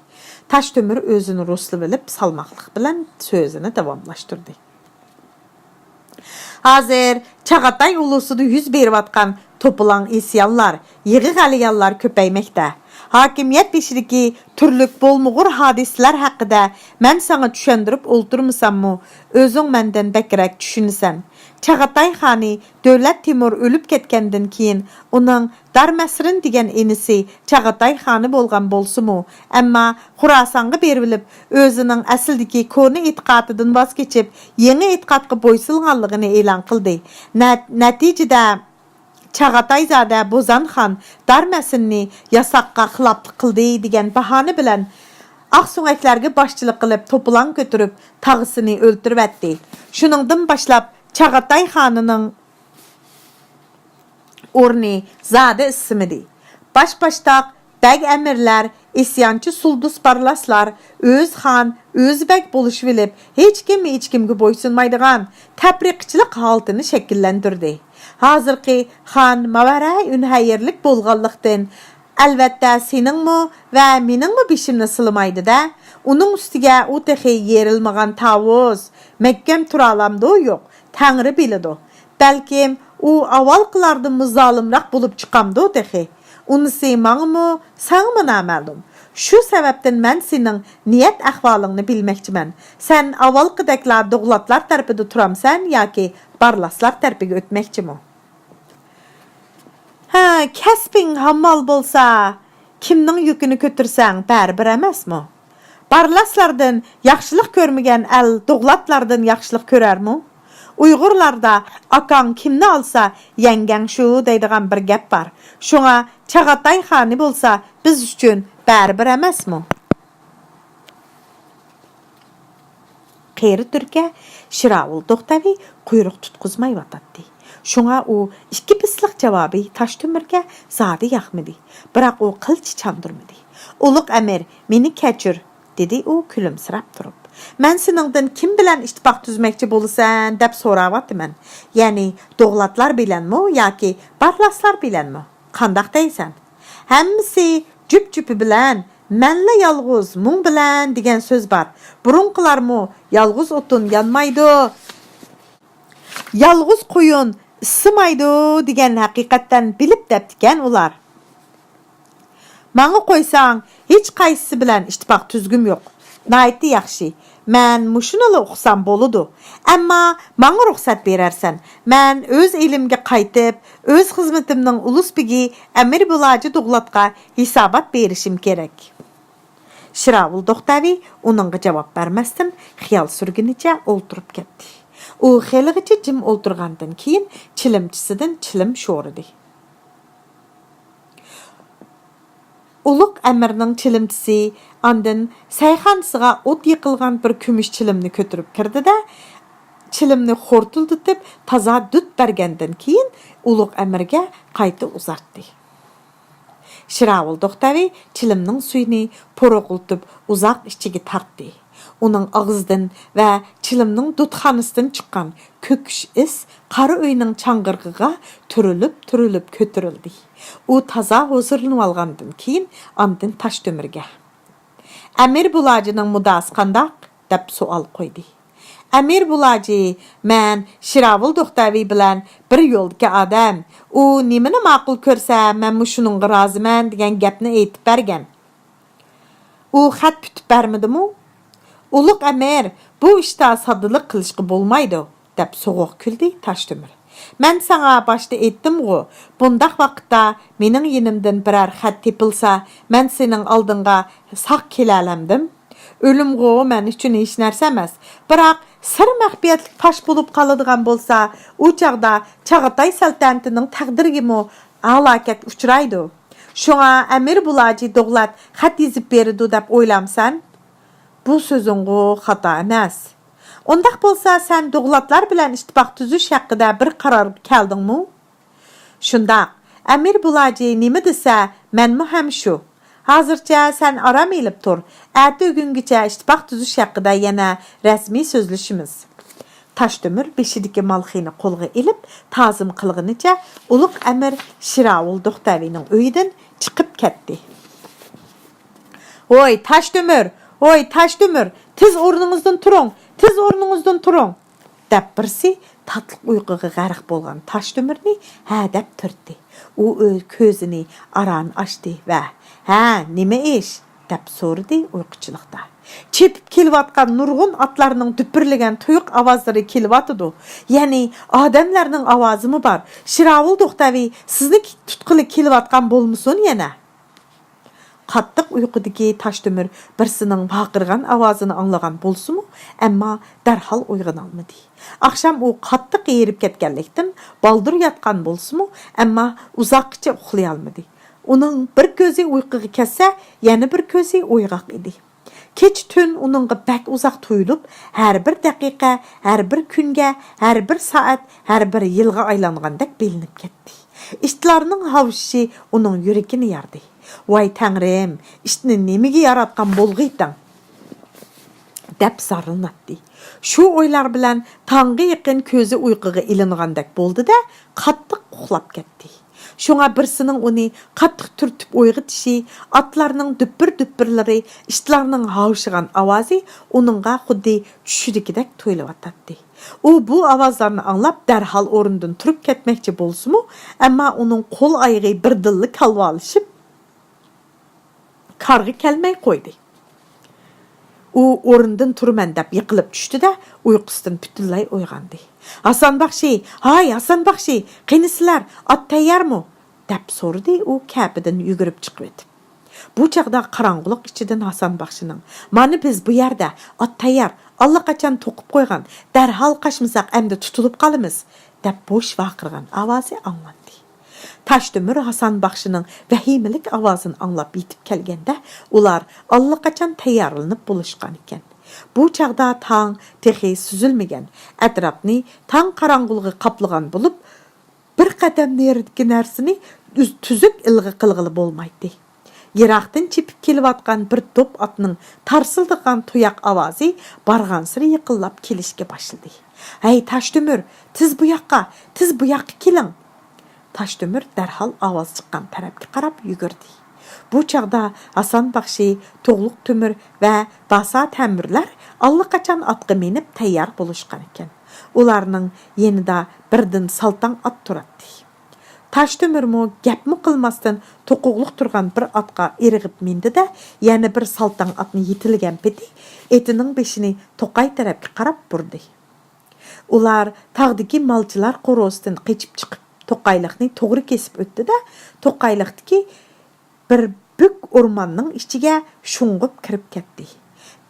تاشتۆمۈر ئۆزىنى رۇسلىۋېلىپ، سالماقلىق بىلەن سۆزىنى داۋاملاشتۇردى. ھازىر چاغاتاي ئۇلۇسىدا يۈز بېرىۋاتقان توپىلاڭ ئىسيانلار، يىغا غەلىيانلار كۆپەيمەكتە. ھاكىمىيەت بېشىدىكى تۈرلۈك بولمىغۇر ھادىسىلەر ھەققىدە مەن ساڭا چۈشەندۈرۈپ ئولتۇرمىساممۇ، ئۆزۈڭ مەندىن بەكرەك چۈشىنىسەن. چاغاتاي خانى دۆلەت تىمۇر ئۆلۈپ كەتكەندىن كېيىن، ئۇنىڭ دارمەسرىن دېگەن ئىنىسى چاغاتاي خانى بولغان بولسىمۇ، ئەمما خۇراسانغا بېرىۋېلىپ، ئۆزىنىڭ ئەسلىدىكى كونا ئېتىقادىدىن ۋاز كېچىپ، يېڭى ئېتىقادقا بويسۇنغانلىقىنى ئېلان قىلدى. نە-، نەتىجىدە، چاغاتايزادە بوزان خان دارمەسىننى ياساققا خىلاپلىق قىلدى دېگەن باھانە بىلەن ئاقسۆڭەكلەرگە باشچىلىق قىلىپ، توپىلاڭ كۆتۈرۈپ، تاغىسىنى ئۆلتۈرۈۋەتتى. شۇنىڭدىن باشلاپ، چاغاتاي خانىنىڭ ئورنى زادى ئىسسىمىدى. باش-باشتاق بەگ-ئەمىرلەر، ئىسيانچى سۇلدۇس بارلاسلار ئۆز خان، ئۆز بەگ بولۇشۇۋېلىپ، ھېچكىم ھېچكىمگە بويسۇنمايدىغان تەپرىقىچىلىق ھالىتىنى شەكىللەندۈردى. ھازىرقى خان ماۋەرەئىنەھەرلىك بولغانلىقتىن، ئەلۋەتتە، سېنىڭمۇ ۋە مېنىڭمۇ بېشىمنى سىلىمايدۇ-دە. ئۇنىڭ ئۈستىگە ئۇ تېخى يېرىلمىغان تاۋۇز، مەھكەم تۇرالامدۇ يوق، تەڭرى بىلىدۇ. بەلكىم ئۇ ئاۋۋالقىلاردىنمۇ زالىمراق بولۇپ چىقامدۇ تېخى؟ ئۇنىسى ماڭىمۇ، ساڭىمۇ نامەلۇم. شۇ سەۋەبتىن مەن سېنىڭ نىيەت ئەھۋالىڭنى بىلمەكچىمەن. سەن ئاۋۋالقىدەكلا دوغلاتلار تەرىپىدە تۇرامسەن ياكى بارلاسلار تەرىپىگە ئۆتمەكچىمۇ؟ ھە، كەسپىڭ ھاممال بولسا، كىمنىڭ يۈكىنى كۆتۈرسەڭ بەرىبىر ئەمەسمۇ؟ بارلاسلاردىن ياخشىلىق كۆرمىگەن ئەل دوغلاتلاردىن ياخشىلىق كۆرەرمۇ؟ ئۇيغۇرلاردا «ئاكاڭ كىمنى ئالسا، يەڭگەڭ شۇ» دەيدىغان بىر گەپ بار. شۇڭا چاغاتاي خانى بولسا بىز ئۈچۈن بەرىبىر ئەمەسمۇ؟ قېرى تۈركە شىراۋۇل دوختەۋى قۇيرۇق تۇتقۇزمايۋاتاتتى. شۇڭا ئۇ ئىككى پىسلىق جاۋابى تاشتۆمۈرگە زادى ياقمىدى. بىراق ئۇ قىلچە چاندۇرمىدى. «ئۇلۇغ ئەمىر، مېنى كەچۈر»، دېدى ئۇ كۈلۈمسىرەپ تۇرۇپ. «مەن سېنىڭدىن كىم بىلەن ئىتتىپاق تۈزمەكچى بولىسەن دەپ سوراۋاتىمەن. يەنى دوغلاتلار بىلەنمۇ ياكى بارلاسلار بىلەنمۇ؟ قانداق دەيسەن؟» ھەممىسى جۈپ-جۈپى بىلەن، مەنلا يالغۇز مۇڭ بىلەن دېگەن سۆز بار. بۇرۇنقىلارمۇ «يالغۇز ئوتۇن يانمايدۇ، يالغۇز قويۇن ئىسسىمايدۇ» دېگەن ھەقىقەتتىن بىلىپ دەپتىكەن ئۇلار. ماڭا قويساڭ، ھېچقايسىسى بىلەن ئىتتىپاق تۈزگۈم يوق. ناھايىتى ياخشى. مەن مۇشۇنىلا ئۇقسام بولىدۇ. ئەمما ماڭا رۇخسەت بېرەرسەن، مەن ئۆز ئېلىمگە قايتىپ، ئۆز خىزمىتىمنىڭ ئۇلۇس بېگى ئەمىر بۇلاجى دوغلاتقا ھېسابات بېرىشىم كېرەك. شىراۋۇل دوختەۋى ئۇنىڭغا جاۋاب بەرمەستىن، خىيال سۈرگىنىچە ئولتۇرۇپ كەتتى. ئۇ خېلىغىچە جىم ئولتۇرغاندىن كېيىن، چىلىمچىسىدىن چىلىم شورىدى. ئۇلۇغ ئەمىرنىڭ چىلىمچىسى ئاندىن سەيخانىسىغا ئوت يېقىلغان بىر كۈمۈش چىلىمنى كۆتۈرۈپ كىردى-دە، چىلىمنى خورتۇلدىتىپ، تازا دۈت بەرگەندىن كېيىن، ئۇلۇغ ئەمىرگە قايتا ئۇزارتتى. شىراۋۇل دوختەۋى چىلىمنىڭ سۈيىنى پۇرۇقلىتىپ ئۇزاق ئىچىگە تارتتى. ئۇنىڭ ئاغزىدىن ۋە چىلىمنىڭ دۇتخانىسىدىن چىققان كۆكۈش ئىس قارا ئۆينىڭ چاڭغىرىقىغا تۈرۈلۈپ-تۈرۈلۈپ كۆتۈرۈلدى. ئۇ تازا ھۇزۇرلىنىۋالغاندىن كېيىن ئاندىن تاشتۆمۈرگە، «ئەمىر بۇلاجىنىڭ مۇددىئاسى قانداق؟» دەپ سوئال قويدى. «ئەمىر بۇلاجى، مەن شىراۋۇل دوختەۋى بىلەن بىر يولدىكى ئادەم. ئۇ نېمىنى ماقۇل كۆرسە، مەنمۇ شۇنىڭغا رازىمەن» دېگەن گەپنى ئېيتىپ بەرگەن. «ئۇ خەت پۈتۈپ بەرمىدىمۇ؟» «ئۇلۇغ ئەمىر، بۇ ئىشتا ساددىلىق قىلىشقا بولمايدۇ» دەپ سوغۇق كۈلدى تاشتۆمۈر. «مەن ساڭا باشتا ئېيتتىمغۇ، بۇنداق ۋاقىتتا مېنىڭ يېنىمدىن بىرەر خەت تېپىلسا، مەن سېنىڭ ئالدىڭغا ساق كېلەلەمدىم؟ ئۆلۈمغۇ مەن ئۈچۈن ھېچ نەرسە ئەمەس. بىراق سىر مەخپىيەتلىك پاش بولۇپ قالىدىغان بولسا، ئۇ چاغدا چاغاتاي سەلتەنىتىنىڭ تەقدىرىگىمۇ ھالاكەت ئۇچرايدۇ. شۇڭا ئەمىر بۇلاجى دوغلات خەت يېزىپ بېرىدۇ دەپ ئويلامسەن؟ بۇ سۆزۈڭغۇ خاتا ئەمەس. ئۇنداق بولسا، سەن دوغلاتلار بىلەن ئىتتىپاق تۈزۈش ھەققىدە بىر قارارغا كەلدىڭمۇ؟» «شۇنداق. ئەمىر بۇلاجى نېمە دېسە، مەنمۇ ھەم شۇ. ھازىرچە سەن ئارام ئېلىپ تۇر. ئەتە ئۆگۈنگىچە ئىتتىپاق تۈزۈش ھەققىدە يەنە رەسمىي سۆزلىشىمىز.» تاشتۆمۈر بېشىدىكى مالخىنى قولىغا ئېلىپ، تازىم قىلغىنىچە ئۇلۇغ ئەمىر شىراۋۇل دوختەۋىنىڭ ئۆيىدىن چىقىپ كەتتى. «ھوي، تاشتۆمۈر! ھوي، تاشتۆمۈر! تېز ئورنىڭىزدىن تۇرۇڭ! تېز ئورنىڭىزدىن تۇرۇڭ!» دەپ بىرسى تاتلىق ئۇيقۇغا غەرق بولغان تاشتۆمۈرنى ھەدەپ تۈرتتى. ئۇ ئۆ-، كۆزىنى ئاران ئاچتى ۋە، «ھە، نېمە ئىش؟» دەپ سورىدى ئۇيقۇچىلىقتا. «چېپىپ كېلىۋاتقان نۇرغۇن ئاتلارنىڭ دۈپۈرلىگەن تۇيۇق ئاۋازلىرى كېلىۋاتىدۇ. يەنى ئادەملەرنىڭ ئاۋازىمۇ بار. شىراۋۇل دوختەۋى سىزنى تۇتقىلى كېلىۋاتقان بولمىسۇن يەنە؟» قاتتىق ئۇيقۇدىكى تاشتۆمۈر بىرسىنىڭ ۋارقىرىغان ئاۋازىنى ئاڭلىغان بولسىمۇ، ئەمما دەرھال ئويغىنالمىدى. ئاخشام ئۇ قاتتىق ھېرىپ كەتكەنلىكتىن، بالدۇر ياتقان بولسىمۇ، ئەمما ئۇزاققىچە ئۇخلىيالمىدى. ئۇنىڭ بىر كۆزى ئۇيقۇغا كەتسە، يەنە بىر كۆزى ئويغاق ئىدى. كېچە-تۈن ئۇنىڭغا بەك ئۇزاق تۇيۇلۇپ، ھەر بىر دەقىقە، ھەر بىر كۈنگە، ھەر بىر سائەت، ھەر بىر يىلغا ئايلانغاندەك بىلىنىپ كەتتى. ئىتلارنىڭ ھاۋشىشى ئۇنىڭ يۈرىكىنى ياردى. «ۋاي تەڭرىم، ئىتنى نېمىگە ياراتقان بولغىيتىڭ؟» دەپ زارلىناتتى. شۇ ئويلار بىلەن تاڭغا يېقىن كۆزى ئۇيقۇغا ئىلىنغاندەك بولدى-دە، قاتتىق ئۇخلاپ كەتتى. شۇڭا بىرسىنىڭ ئۇنى قاتتىق تۈرتۈپ ئويغىتىشى، ئاتلارنىڭ دۈپپۈر-دۈپپۈرلىرى، ئىتلارنىڭ ھاۋشىغان ئاۋازى ئۇنىڭغا خۇددى چۈشىدىكىدەك تۇيۇلۇۋاتاتتى. ئۇ بۇ ئاۋازلارنى ئاڭلاپ، دەرھال ئورنىدىن تۇرۇپ كەتمەكچى بولسىمۇ، ئەمما ئۇنىڭ قول-ئايىغى بىردىنلا كالۋالىشىپ، كارغا كەلمەي قويدى. ئۇ ئورنىدىن تۇرىمەن دەپ يىقىلىپ چۈشتى-دە، ئۇيقۇسىدىن پۈتۈنلەي ئويغاندى. «ھاسان باخشى! ھاي، ھاسان باخشى! قېنى سىلەر؟ ئات تەييارمۇ؟» دەپ سورىدى ئۇ كەپىدىن يۈگۈرۈپ چىقىۋېتىپ. بۇ چاغدا قاراڭغۇلۇق ئىچىدىن ھاسان باخشىنىڭ، «مانا بىز بۇ يەردە، ئات تەييار، ئاللىقاچان توقۇپ قويغان، دەرھال قاچمىساق ئەمدى تۇتۇلۇپ قالىمىز» دەپ بوش ۋارقىرىغان ئاۋازى ئاڭلاندى. تاشتۆمۈر ھاسان باخشىنىڭ ۋەھىمىلىك ئاۋازىنى ئاڭلاپ يېتىپ كەلگەندە، ئۇلار ئاللىقاچان تەييارلىنىپ بولۇشقان ئىكەن. بۇ چاغدا تاڭ تېخى سۈزۈلمىگەن، ئەتراپنى تاڭ قاراڭغۇلۇقى قاپلىغان بولۇپ، بىر قەدەم نېرىدىكى نەرسىنى ئۈز-، تۈزۈك ئىلغا قىلغىلى بولمايتتى. يىراقتىن چېپىپ كېلىۋاتقان بىر توپ ئاتنىڭ تارسىلدىغان تۇياق ئاۋازى بارغانسېرى يېقىنلاپ كېلىشكە باشلىدى. «ھەي، تاشتۆمۈر، تېز بۇ ياققا، تېز بۇ ياققا كېلىڭ!» تاشتۆمۈر دەرھال ئاۋاز چىققان تەرەپكە قاراپ يۈگۈردى. بۇ چاغدا ھاسان باخشى، تۇغلۇق تۆمۈر ۋە باسا تەمۈرلەر ئاللىقاچان ئاتقا مىنىپ تەييار بولۇشقان ئىكەن. ئۇلارنىڭ يېنىدا بىردىن سالتاڭ ئات تۇراتتى. تاشتۆمۈرمۇ گەپمۇ قىلماستىن توقۇغلۇق تۇرغان بىر ئاتقا ئېرىغىپ مىندى-دە، يەنە بىر سالتاڭ ئاتنى يېتىلىگەن پېتى ئېتىنىڭ بېشىنى توقاي تەرەپكە قاراپ بۇردى. ئۇلار تاغدىكى مالچىلار قورۇسىدىن قېچىپ چىقىپ، توقايلىقنى توغرا كېسىپ ئۆتتى-دە، توقايلىقتىكى بىر بۈك ئورماننىڭ ئىچىگە شۇڭغۇپ كىرىپ كەتتى.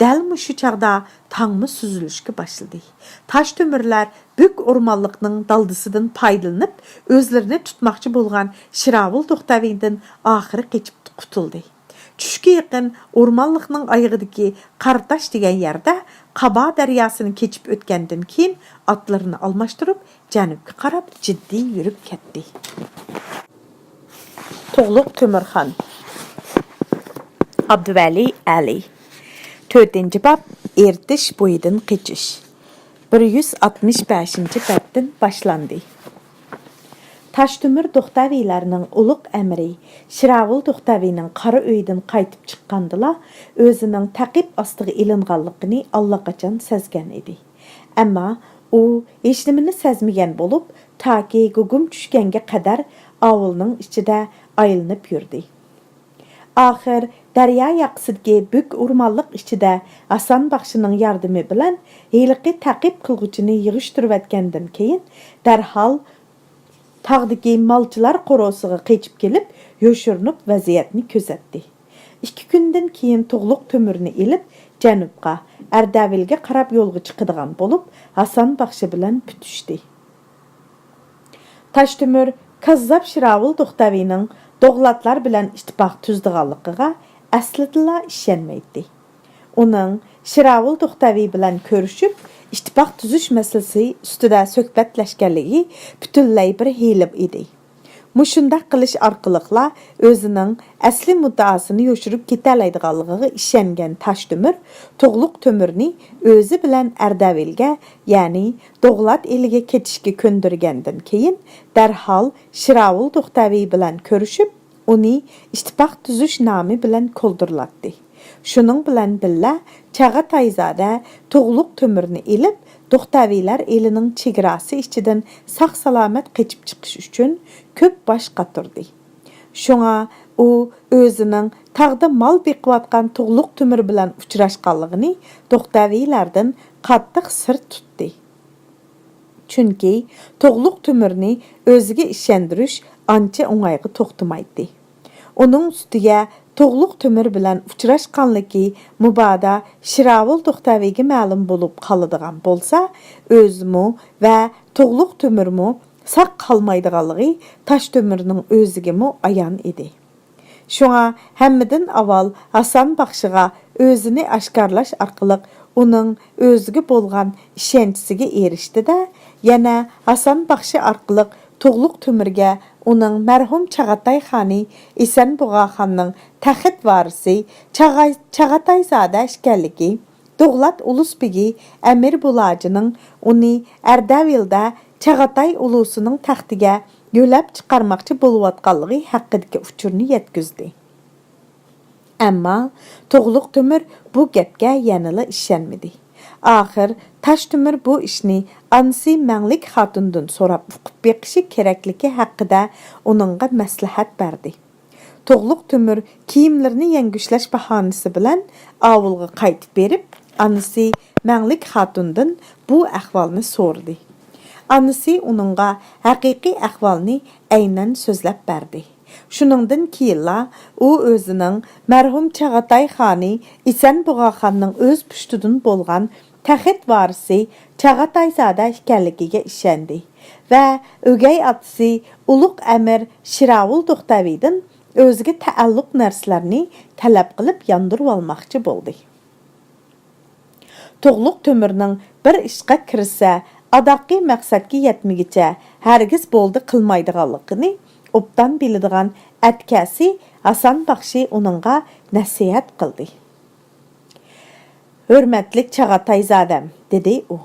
دەل مۇشۇ چاغدا تاڭمۇ سۈزۈلۈشكە باشلىدى. تاش تۆمۈرلەر بۈك ئورمانلىقنىڭ دالدىسىدىن پايدىلىنىپ، ئۆزلىرىنى تۇتماقچى بولغان شىراۋۇل توختەۋىدىن ئاخىرى قېچىپ قۇتۇلدى. چۈشكە يېقىن ئورمانلىقنىڭ ئايىغىدىكى قاراتاش دېگەن يەردە قابا دەرياسىنى كېچىپ ئۆتكەندىن كېيىن، ئاتلىرىنى ئالماشتۇرۇپ، جەنۇبقا قاراپ جىددىي يۈرۈپ كەتتى. تۇغلۇق تۆمۈرخان. ئابدۇۋەلى ئەلى. تۆتىنچى باب، ئېرتىش بويىدىن قېچىش. بىر يۈز ئاتمىش بەشىنچى بەتتىن باشلاندى. تاشتۆمۈر دوختەۋىلەرنىڭ ئۇلۇغ ئەمىرى شىراۋۇل دوختەۋىنىڭ قارا ئۆيىدىن قايتىپ چىققاندىلا، ئۆزىنىڭ تەقىب ئاستىغا ئېلىنغانلىقىنى ئاللىقاچان سەزگەن ئىدى. ئەمما ئۇ ھېچنېمىنى سەزمىگەن بولۇپ، تاكى گۇگۇم چۈشكەنگە قەدەر ئاۋۇلنىڭ ئىچىدە ئايلىنىپ يۈردى. ئاخىر دەريا ياقىسىدىكى بۈك ئورمانلىق ئىچىدە ھاسان باخشىنىڭ ياردىمى بىلەن ھېلىقى تەقىب قىلغۇچىنى يىغىشتۇرۇۋەتكەندىن كېيىن، دەرھال تاغدىكى مالچىلار قورۇسىغا قېچىپ كېلىپ، يوشۇرۇنۇپ ۋەزىيەتنى كۆزەتتى. ئىككى كۈندىن كېيىن تۇغلۇق تۆمۈرنى ئېلىپ، جەنۇبقا، ئەردەۋىلگە قاراپ يولغا چىقىدىغان بولۇپ، ھاسان باخشى بىلەن پۈتۈشتى. تاشتۆمۈر كاززاپ شىراۋۇل دوختەۋىنىڭ دوغلاتلار بىلەن ئىتتىپاق تۈزىدىغانلىقىغا ئەسلىدىلا ئىشەنمەيتتى. ئۇنىڭ شىراۋۇل دوختەۋى بىلەن كۆرۈشۈپ، ئىتتىپاق تۈزۈش مەسىلىسى ئۈستىدە سۆھبەتلەشكەنلىكى پۈتۈنلەي بىر ھىيلە ئىدى. مۇشۇنداق قىلىش ئارقىلىقلا ئۆزىنىڭ ئەسلى مۇددىئاسىنى يوشۇرۇپ كېتەلەيدىغانلىقىغا ئىشەنگەن تاشتۆمۈر تۇغلۇق تۆمۈرنى ئۆزى بىلەن ئەردەۋىلگە، يەنى دوغلات ئېلىگە كېتىشكە كۆندۈرگەندىن كېيىن، دەرھال شىراۋۇل دوختەۋى بىلەن كۆرۈشۈپ، ئۇنى ئىتتىپاق تۈزۈش نامى بىلەن كولدۇرلاتتى. شۇنىڭ بىلەن بىللە، چاغاتايزادە تۇغلۇق تۆمۈرنى ئېلىپ، دوختەۋىلەر ئېلىنىڭ چېگراسى ئىچىدىن ساق-سالامەت قېچىپ چىقىش ئۈچۈن كۆپ باش قاتۇردى. شۇڭا ئۇ ئۆزىنىڭ تاغدا مال بېقىۋاتقان تۇغلۇق تۆمۈر بىلەن ئۇچراشقانلىقىنى دوختەۋىلەردىن قاتتىق سىر تۇتتى. چۈنكى تۇغلۇق تۆمۈرنى ئۆزىگە ئىشەندۈرۈش ئانچە ئوڭايغا توختىمايتتى. ئۇنىڭ ئۈستىگە تۇغلۇق تۆمۈر بىلەن ئۇچراشقانلىكى مۇبادا شىراۋۇل توختەۋىگە مەلۇم بولۇپ قالىدىغان بولسا، ئۆزىمۇ ۋە تۇغلۇق تۆمۈرمۇ ساق قالمايدىغانلىقى تاشتۆمۈرنىڭ ئۆزىگىمۇ ئايان ئىدى. شۇڭا ھەممىدىن ئاۋۋال ھاسان باخشىغا ئۆزىنى ئاشكارىلاش ئارقىلىق ئۇنىڭ ئۆزىگە بولغان ئىشەنچىسىگە ئېرىشتى-دە، يەنە ھاسان باخشى ئارقىلىق تۇغلۇق تۆمۈرگە ئۇنىڭ مەرھۇم چاغاتاي خانى ئېسەنبۇغا خاننىڭ تەخت ۋارىسى چاغاي-، چاغاتايزادە ئىكەنلىكى، دوغلات ئۇلۇس بېگى ئەمىر بۇلاجىنىڭ ئۇنى ئەردەۋىلدە چاغاتاي ئۇلۇسىنىڭ تەختىگە يۆلەپ چىقارماقچى بولۇۋاتقانلىقى ھەققىدىكى ئۇچۇرنى يەتكۈزدى. ئەمما تۇغلۇق تۆمۈر بۇ گەپكە يەنىلا ئىشەنمىدى. ئاخىر تاش تۆمۈر بۇ ئىشنى ئانىسى مەڭلىك خاتۇندىن سوراپ ئۇقۇپ بېقىشى كېرەكلىكى ھەققىدە ئۇنىڭغا مەسلىھەت بەردى. تۇغلۇق تۆمۈر كىيىملىرىنى يەڭگۈشلەش باھانىسى بىلەن ئاۋۇلغا قايتىپ بېرىپ، ئانىسى مەڭلىك خاتۇندىن بۇ ئەھۋالنى سورىدى. ئانىسى ئۇنىڭغا ھەقىقىي ئەھۋالنى ئەينەن سۆزلەپ بەردى. شۇنىڭدىن كېيىنلا ئۇ ئۆزىنىڭ مەرھۇم چاغاتاي خانى ئېسەنبۇغا خاننىڭ ئۆز پۇشتىدىن بولغان تەخت ۋارىسى چاغاتايزادە ئىكەنلىكىگە ئىشەندى ۋە ئۆگەي ئاتىسى ئۇلۇغ ئەمىر شىراۋۇل توختەۋىدىن ئۆزىگە تەئەللۇق نەرسىلەرنى تەلەپ قىلىپ ياندۇرۇۋالماقچى بولدى. تۇغلۇق تۆمۈرنىڭ بىر ئىشقا كىرىشسە، ئاداققى مەقسەتكە يەتمىگۈچە ھەرگىز بولدى قىلمايدىغانلىقىنى ئوبدان بىلىدىغان ئەتكەسى ھاسان باخشى ئۇنىڭغا نەسىھەت قىلدى. «ھۆرمەتلىك چاغاتايزادەم»، دېدى ئۇ،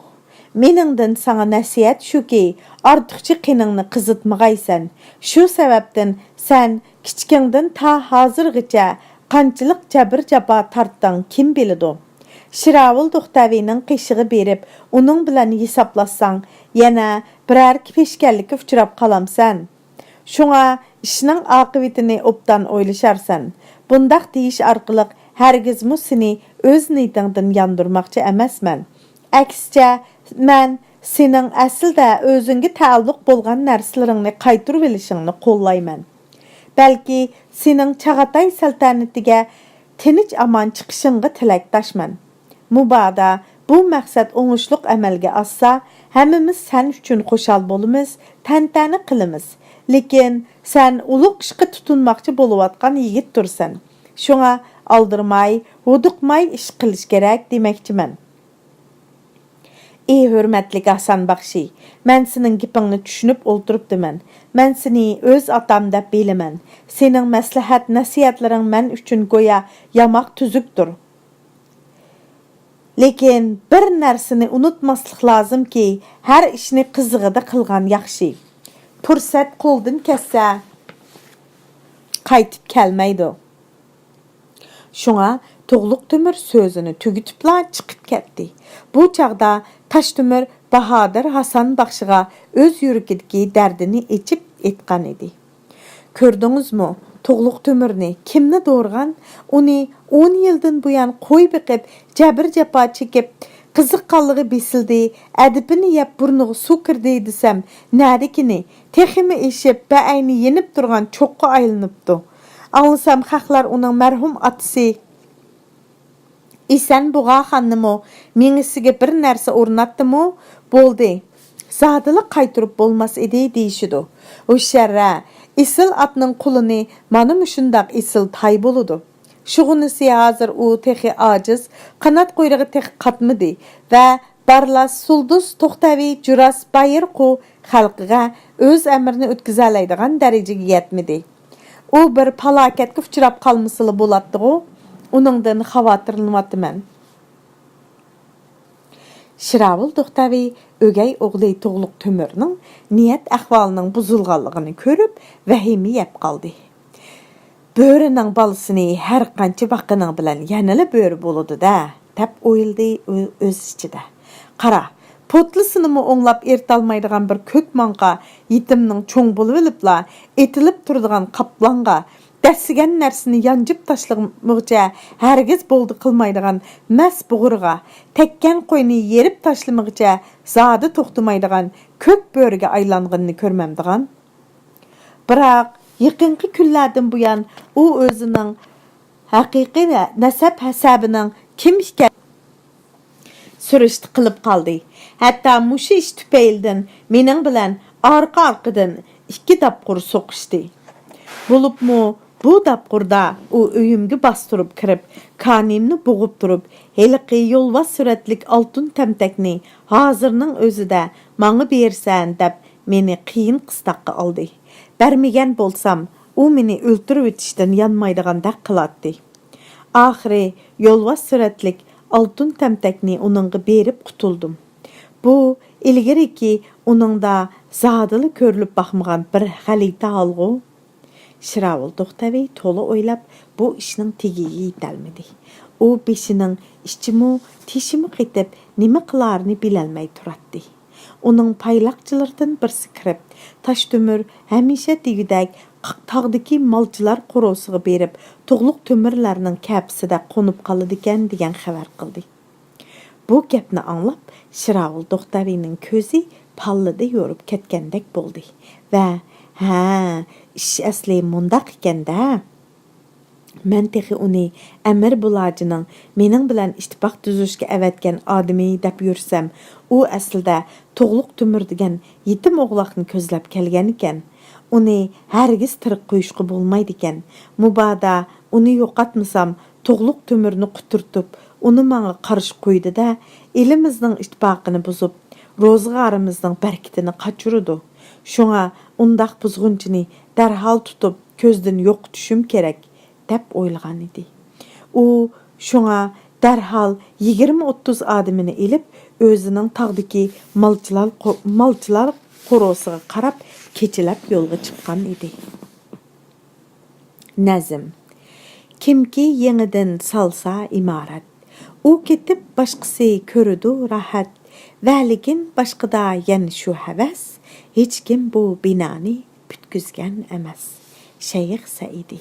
«مېنىڭدىن ساڭا نەسىھەت شۇكى، ئارتۇقچە قېنىڭنى قىزىتمىغايسەن. شۇ سەۋەبتىن سەن كىچىكىڭدىن تا ھازىرغىچە قانچىلىق جەبىر-جاپا تارتتىڭ، كىم بىلىدۇ؟ شىراۋۇل دوختەۋىنىڭ قېشىغا بېرىپ، ئۇنىڭ بىلەن ھېسابلاشساڭ، يەنە بىرەر پېشكەللىككە ئۇچراپ قالامسەن؟ شۇڭا ئىشنىڭ ئاقىۋىتىنى ئوبدان ئويلىشارسەن. بۇنداق دېيىش ئارقىلىق ھەرگىزمۇ سېنى ئۆز نىيىتىڭدىن ياندۇرماقچى ئەمەسمەن. ئەكسىچە، مەن سېنىڭ ئەسلىدە ئۆزۈڭگە تەئەللۇق بولغان نەرسىلىرىڭنى قايتۇرۇۋېلىشىڭنى قوللايمەن. بەلكى سېنىڭ چاغاتاي سەلتەنىتىگە تىنچ-ئامان چىقىشىڭغا تىلەكداشمەن. مۇبادا بۇ مەقسەت ئوڭۇشلۇق ئەمەلگە ئاشسا، ھەممىمىز سەن ئۈچۈن خۇشال بولىمىز، تەنتەنە قىلىمىز. لېكىن سەن ئۇلۇغ ئىشقا تۇتۇنماقچى بولۇۋاتقان يىگىتتۇرسەن. شۇڭا ئالدىرىماي، ھودۇقماي ئىش قىلىش كېرەك دېمەكچىمەن. ئى ھۆرمەتلىك ھاسان باخشى، مەن سېنىڭ گېپىڭنى چۈشىنىپ ئولتۇرۇپتىمەن. مەن سېنى ئۆز ئاتام دەپ بىلىمەن. سېنىڭ مەسلىھەت، نەسىھەتلىرىڭ مەن ئۈچۈن گويا ياماق تۈزۈكتۇر. لېكىن بىر نەرسىنى ئۇنتۇماسلىق لازىمكى، ھەر ئىشنى قىزىغىدا قىلغان ياخشى. پۇرسەت قولدىن كەتسە، قايتىپ كەلمەيدۇ. شۇڭا تۇغلۇق تۆمۈر سۆزىنى تۈگىتىپلا چىقىپ كەتتى. بۇ چاغدا تاش تۆمۈر باھادىر ھاسان باخشىغا ئۆز يۈرىكىدىكى دەردىنى ئېچىپ ئېيتقان ئىدى. كۆردىڭىزمۇ، تۇغلۇق تۆمۈرنى كىمنى دورىغان؟ ئۇنى ئون يىلدىن بۇيان قوي بېقىپ، جەبىر-جاپا چېكىپ، قىزىققانلىقى بېسىلدى، ئەدىپىنى يەپ بۇرنىغا سۇ كىردى دېسەم، نەدىكىنى، تېخىمۇ ئېشىپ، بەئەينى يېنىپ تۇرغان چوغقا ئايلىنىپتۇ. ئاڭلىسام، خەقلەر ئۇنىڭ مەرھۇم ئاتىسى ئىسەن بۇغا خاننىمۇ مېڭىسىگە بىر نەرسە ئورناتتىمۇ، بولدى، زادىلا قايتۇرۇپ بولماس ئىدى دېيىشىدۇ. ھوشيار-ھە، ئېسىل ئاتنىڭ قۇلىنى مانا مۇشۇنداق ئېسىل تاي بولىدۇ. شۇغىنىسى ھازىر ئۇ تېخى ئاجىز، قانات قۇيرۇقى تېخى قاتمىدى ۋە بارلاس، سۇلدۇز، توختاۋى، جۇراس، بايىرقۇ خەلقىگە ئۆز ئەمرىنى ئۆتكۈزەلەيدىغان دەرىجىگە يەتمىدى. ئۇ بىر پالاكەتكە ئۇچراپ قالمىسىلا بولاتتىغۇ، ئۇنىڭدىن خاۋاتىرلىنىۋاتىمەن. شىراۋۇل توختاۋى ئۆگەي ئوغلى تۇغلۇق تۆمۈرنىڭ نىيەت ئەھۋالىنىڭ بۇزۇلغانلىقىنى كۆرۈپ، ۋەھىمە يەپ قالدى. بۆرىنىڭ بالىسىنى ھەر قانچە باققىنىڭ بىلەن يەنىلا بۆرە بولىدۇ-دە، دەپ ئويلىدى ئۆ-، ئۆز ئىچىدە. قارا، پوتلىسىنىمۇ ئوڭلاپ ئېرىتالمايدىغان بىر كۆك ماڭقا يېتىمنىڭ چوڭ بولۇۋېلىپلا ئېتىلىپ تۇرىدىغان قاپلانغا، دەسسىگەن نەرسىنى يانجىپ تاشلىمىغۇچە ھەرگىز بولدى قىلمايدىغان مەس بۇغۇرغا، تەگكەن قوينى يېرىپ تاشلىمىغۇچە زادى توختىمايدىغان كۆك بۆرىگە ئايلانغىنىنى كۆرمەمدىغان؟ بىراق، يېقىنقى كۈنلەردىن بۇيان ئۇ ئۆزىنىڭ ھەقىقىي نەسەب ھەسەبىنىڭ كىم ئىكەنلىكىنى سۈرۈشتە قىلىپ قالدى. ھەتتا مۇشۇ ئىش تۈپەيلىدىن مېنىڭ بىلەن ئارقا-ئارقىدىن ئىككى داپقۇر سوقۇشتى. بولۇپمۇ بۇ داپقۇردا ئۇ ئۆيۈمگە باستۇرۇپ كىرىپ، كانىيىمنى بوغۇپ تۇرۇپ، ھېلىقى يولۋاس سۈرەتلىك ئالتۇن تەمتەكنى ھازىرنىڭ ئۆزىدە ماڭا بېرىسەن دەپ، مېنى قىيىن قىستاققا ئالدى. بەرمىگەن بولسام، ئۇ مېنى ئۆلتۈرۈۋېتىشتىن يانمايدىغاندەك قىلاتتى. ئاخىرى يولۋاس سۈرەتلىك ئالتۇن تەمتەكنى ئۇنىڭغا بېرىپ قۇتۇلدۇم. بۇ ئىلگىرىكى ئۇنىڭدا زادىلا كۆرۈلۈپ باقمىغان بىر غەلىتە ھالغۇ. شىراۋۇل توختاۋى تولا ئويلاپ، بۇ ئىشنىڭ تېگىگە يېتەلمىدى. ئۇ بېشىنىڭ ئىچىمۇ، تېشىمۇ قېتىپ، نېمە قىلارىنى بىلەلمەي تۇراتتى. ئۇنىڭ پايلاقچىلىرىدىن بىرسى كىرىپ، تاش تۆمۈر ھەمىشە دېگۈدەك تاغدىكى مالچىلار قورۇسىغا بېرىپ، تۇغلۇق تۆمۈرلەرنىڭ كەپىسىدە قونۇپ قالىدىكەن دېگەن خەۋەر قىلدى. بۇ گەپنى ئاڭلاپ، شىراۋۇل توختاۋىنىڭ كۆزى پاللىدە يورۇپ كەتكەندەك بولدى ۋە، ھە، ئىش ئەسلى مۇنداق ئىكەن-دە. مەن تېخى ئۇنى ئەمىر بۇلاجىنىڭ مېنىڭ بىلەن ئىتتىپاق تۈزۈشكە ئەۋەتكەن ئادىمى دەپ يۈرسەم، ئۇ ئەسلىدە تۇغلۇق تۆمۈر دېگەن يېتىم ئوغلاقنى كۆزلەپ كەلگەنىكەن. ئۇنى ھەرگىز تىرىك قويۇشقا بولمايدىكەن. مۇبادا ئۇنى يوقاتمىسام، تۇغلۇق تۆمۈرنى قۇتۇرتۇپ، ئۇنى ماڭا قارشى قويىدۇ-دە، ئېلىمىزنىڭ ئىتتىپاقىنى بۇزۇپ، روزىغارىمىزنىڭ بەرىكىتىنى قاچۇرىدۇ. شۇڭا ئۇنداق بۇزغۇنچىنى دەرھال تۇتۇپ، كۆزدىن يوقىتىشىم كېرەك، دەپ ئويلىغان ئىدى. ئۇ شۇڭا دەرھال يىگىرمە ئوتتۇز ئادىمىنى ئېلىپ، ئۆزىنىڭ تاغدىكى مالچىلار قو-، مالچىلار قورۇسىغا قاراپ كېچىلەپ يولغا چىققان ئىدى. نەزم. كىمكى يېڭىدىن سالسا ئىمارەت، ئۇ كېتىپ باشقىسى كۆرىدۇ راھەت، ۋەلىكىن باشقىدا يەنە شۇ ھەۋەس، ھېچكىم بۇ بىنانى پۈتكۈزگەن ئەمەس. شەيخ سەئىدى.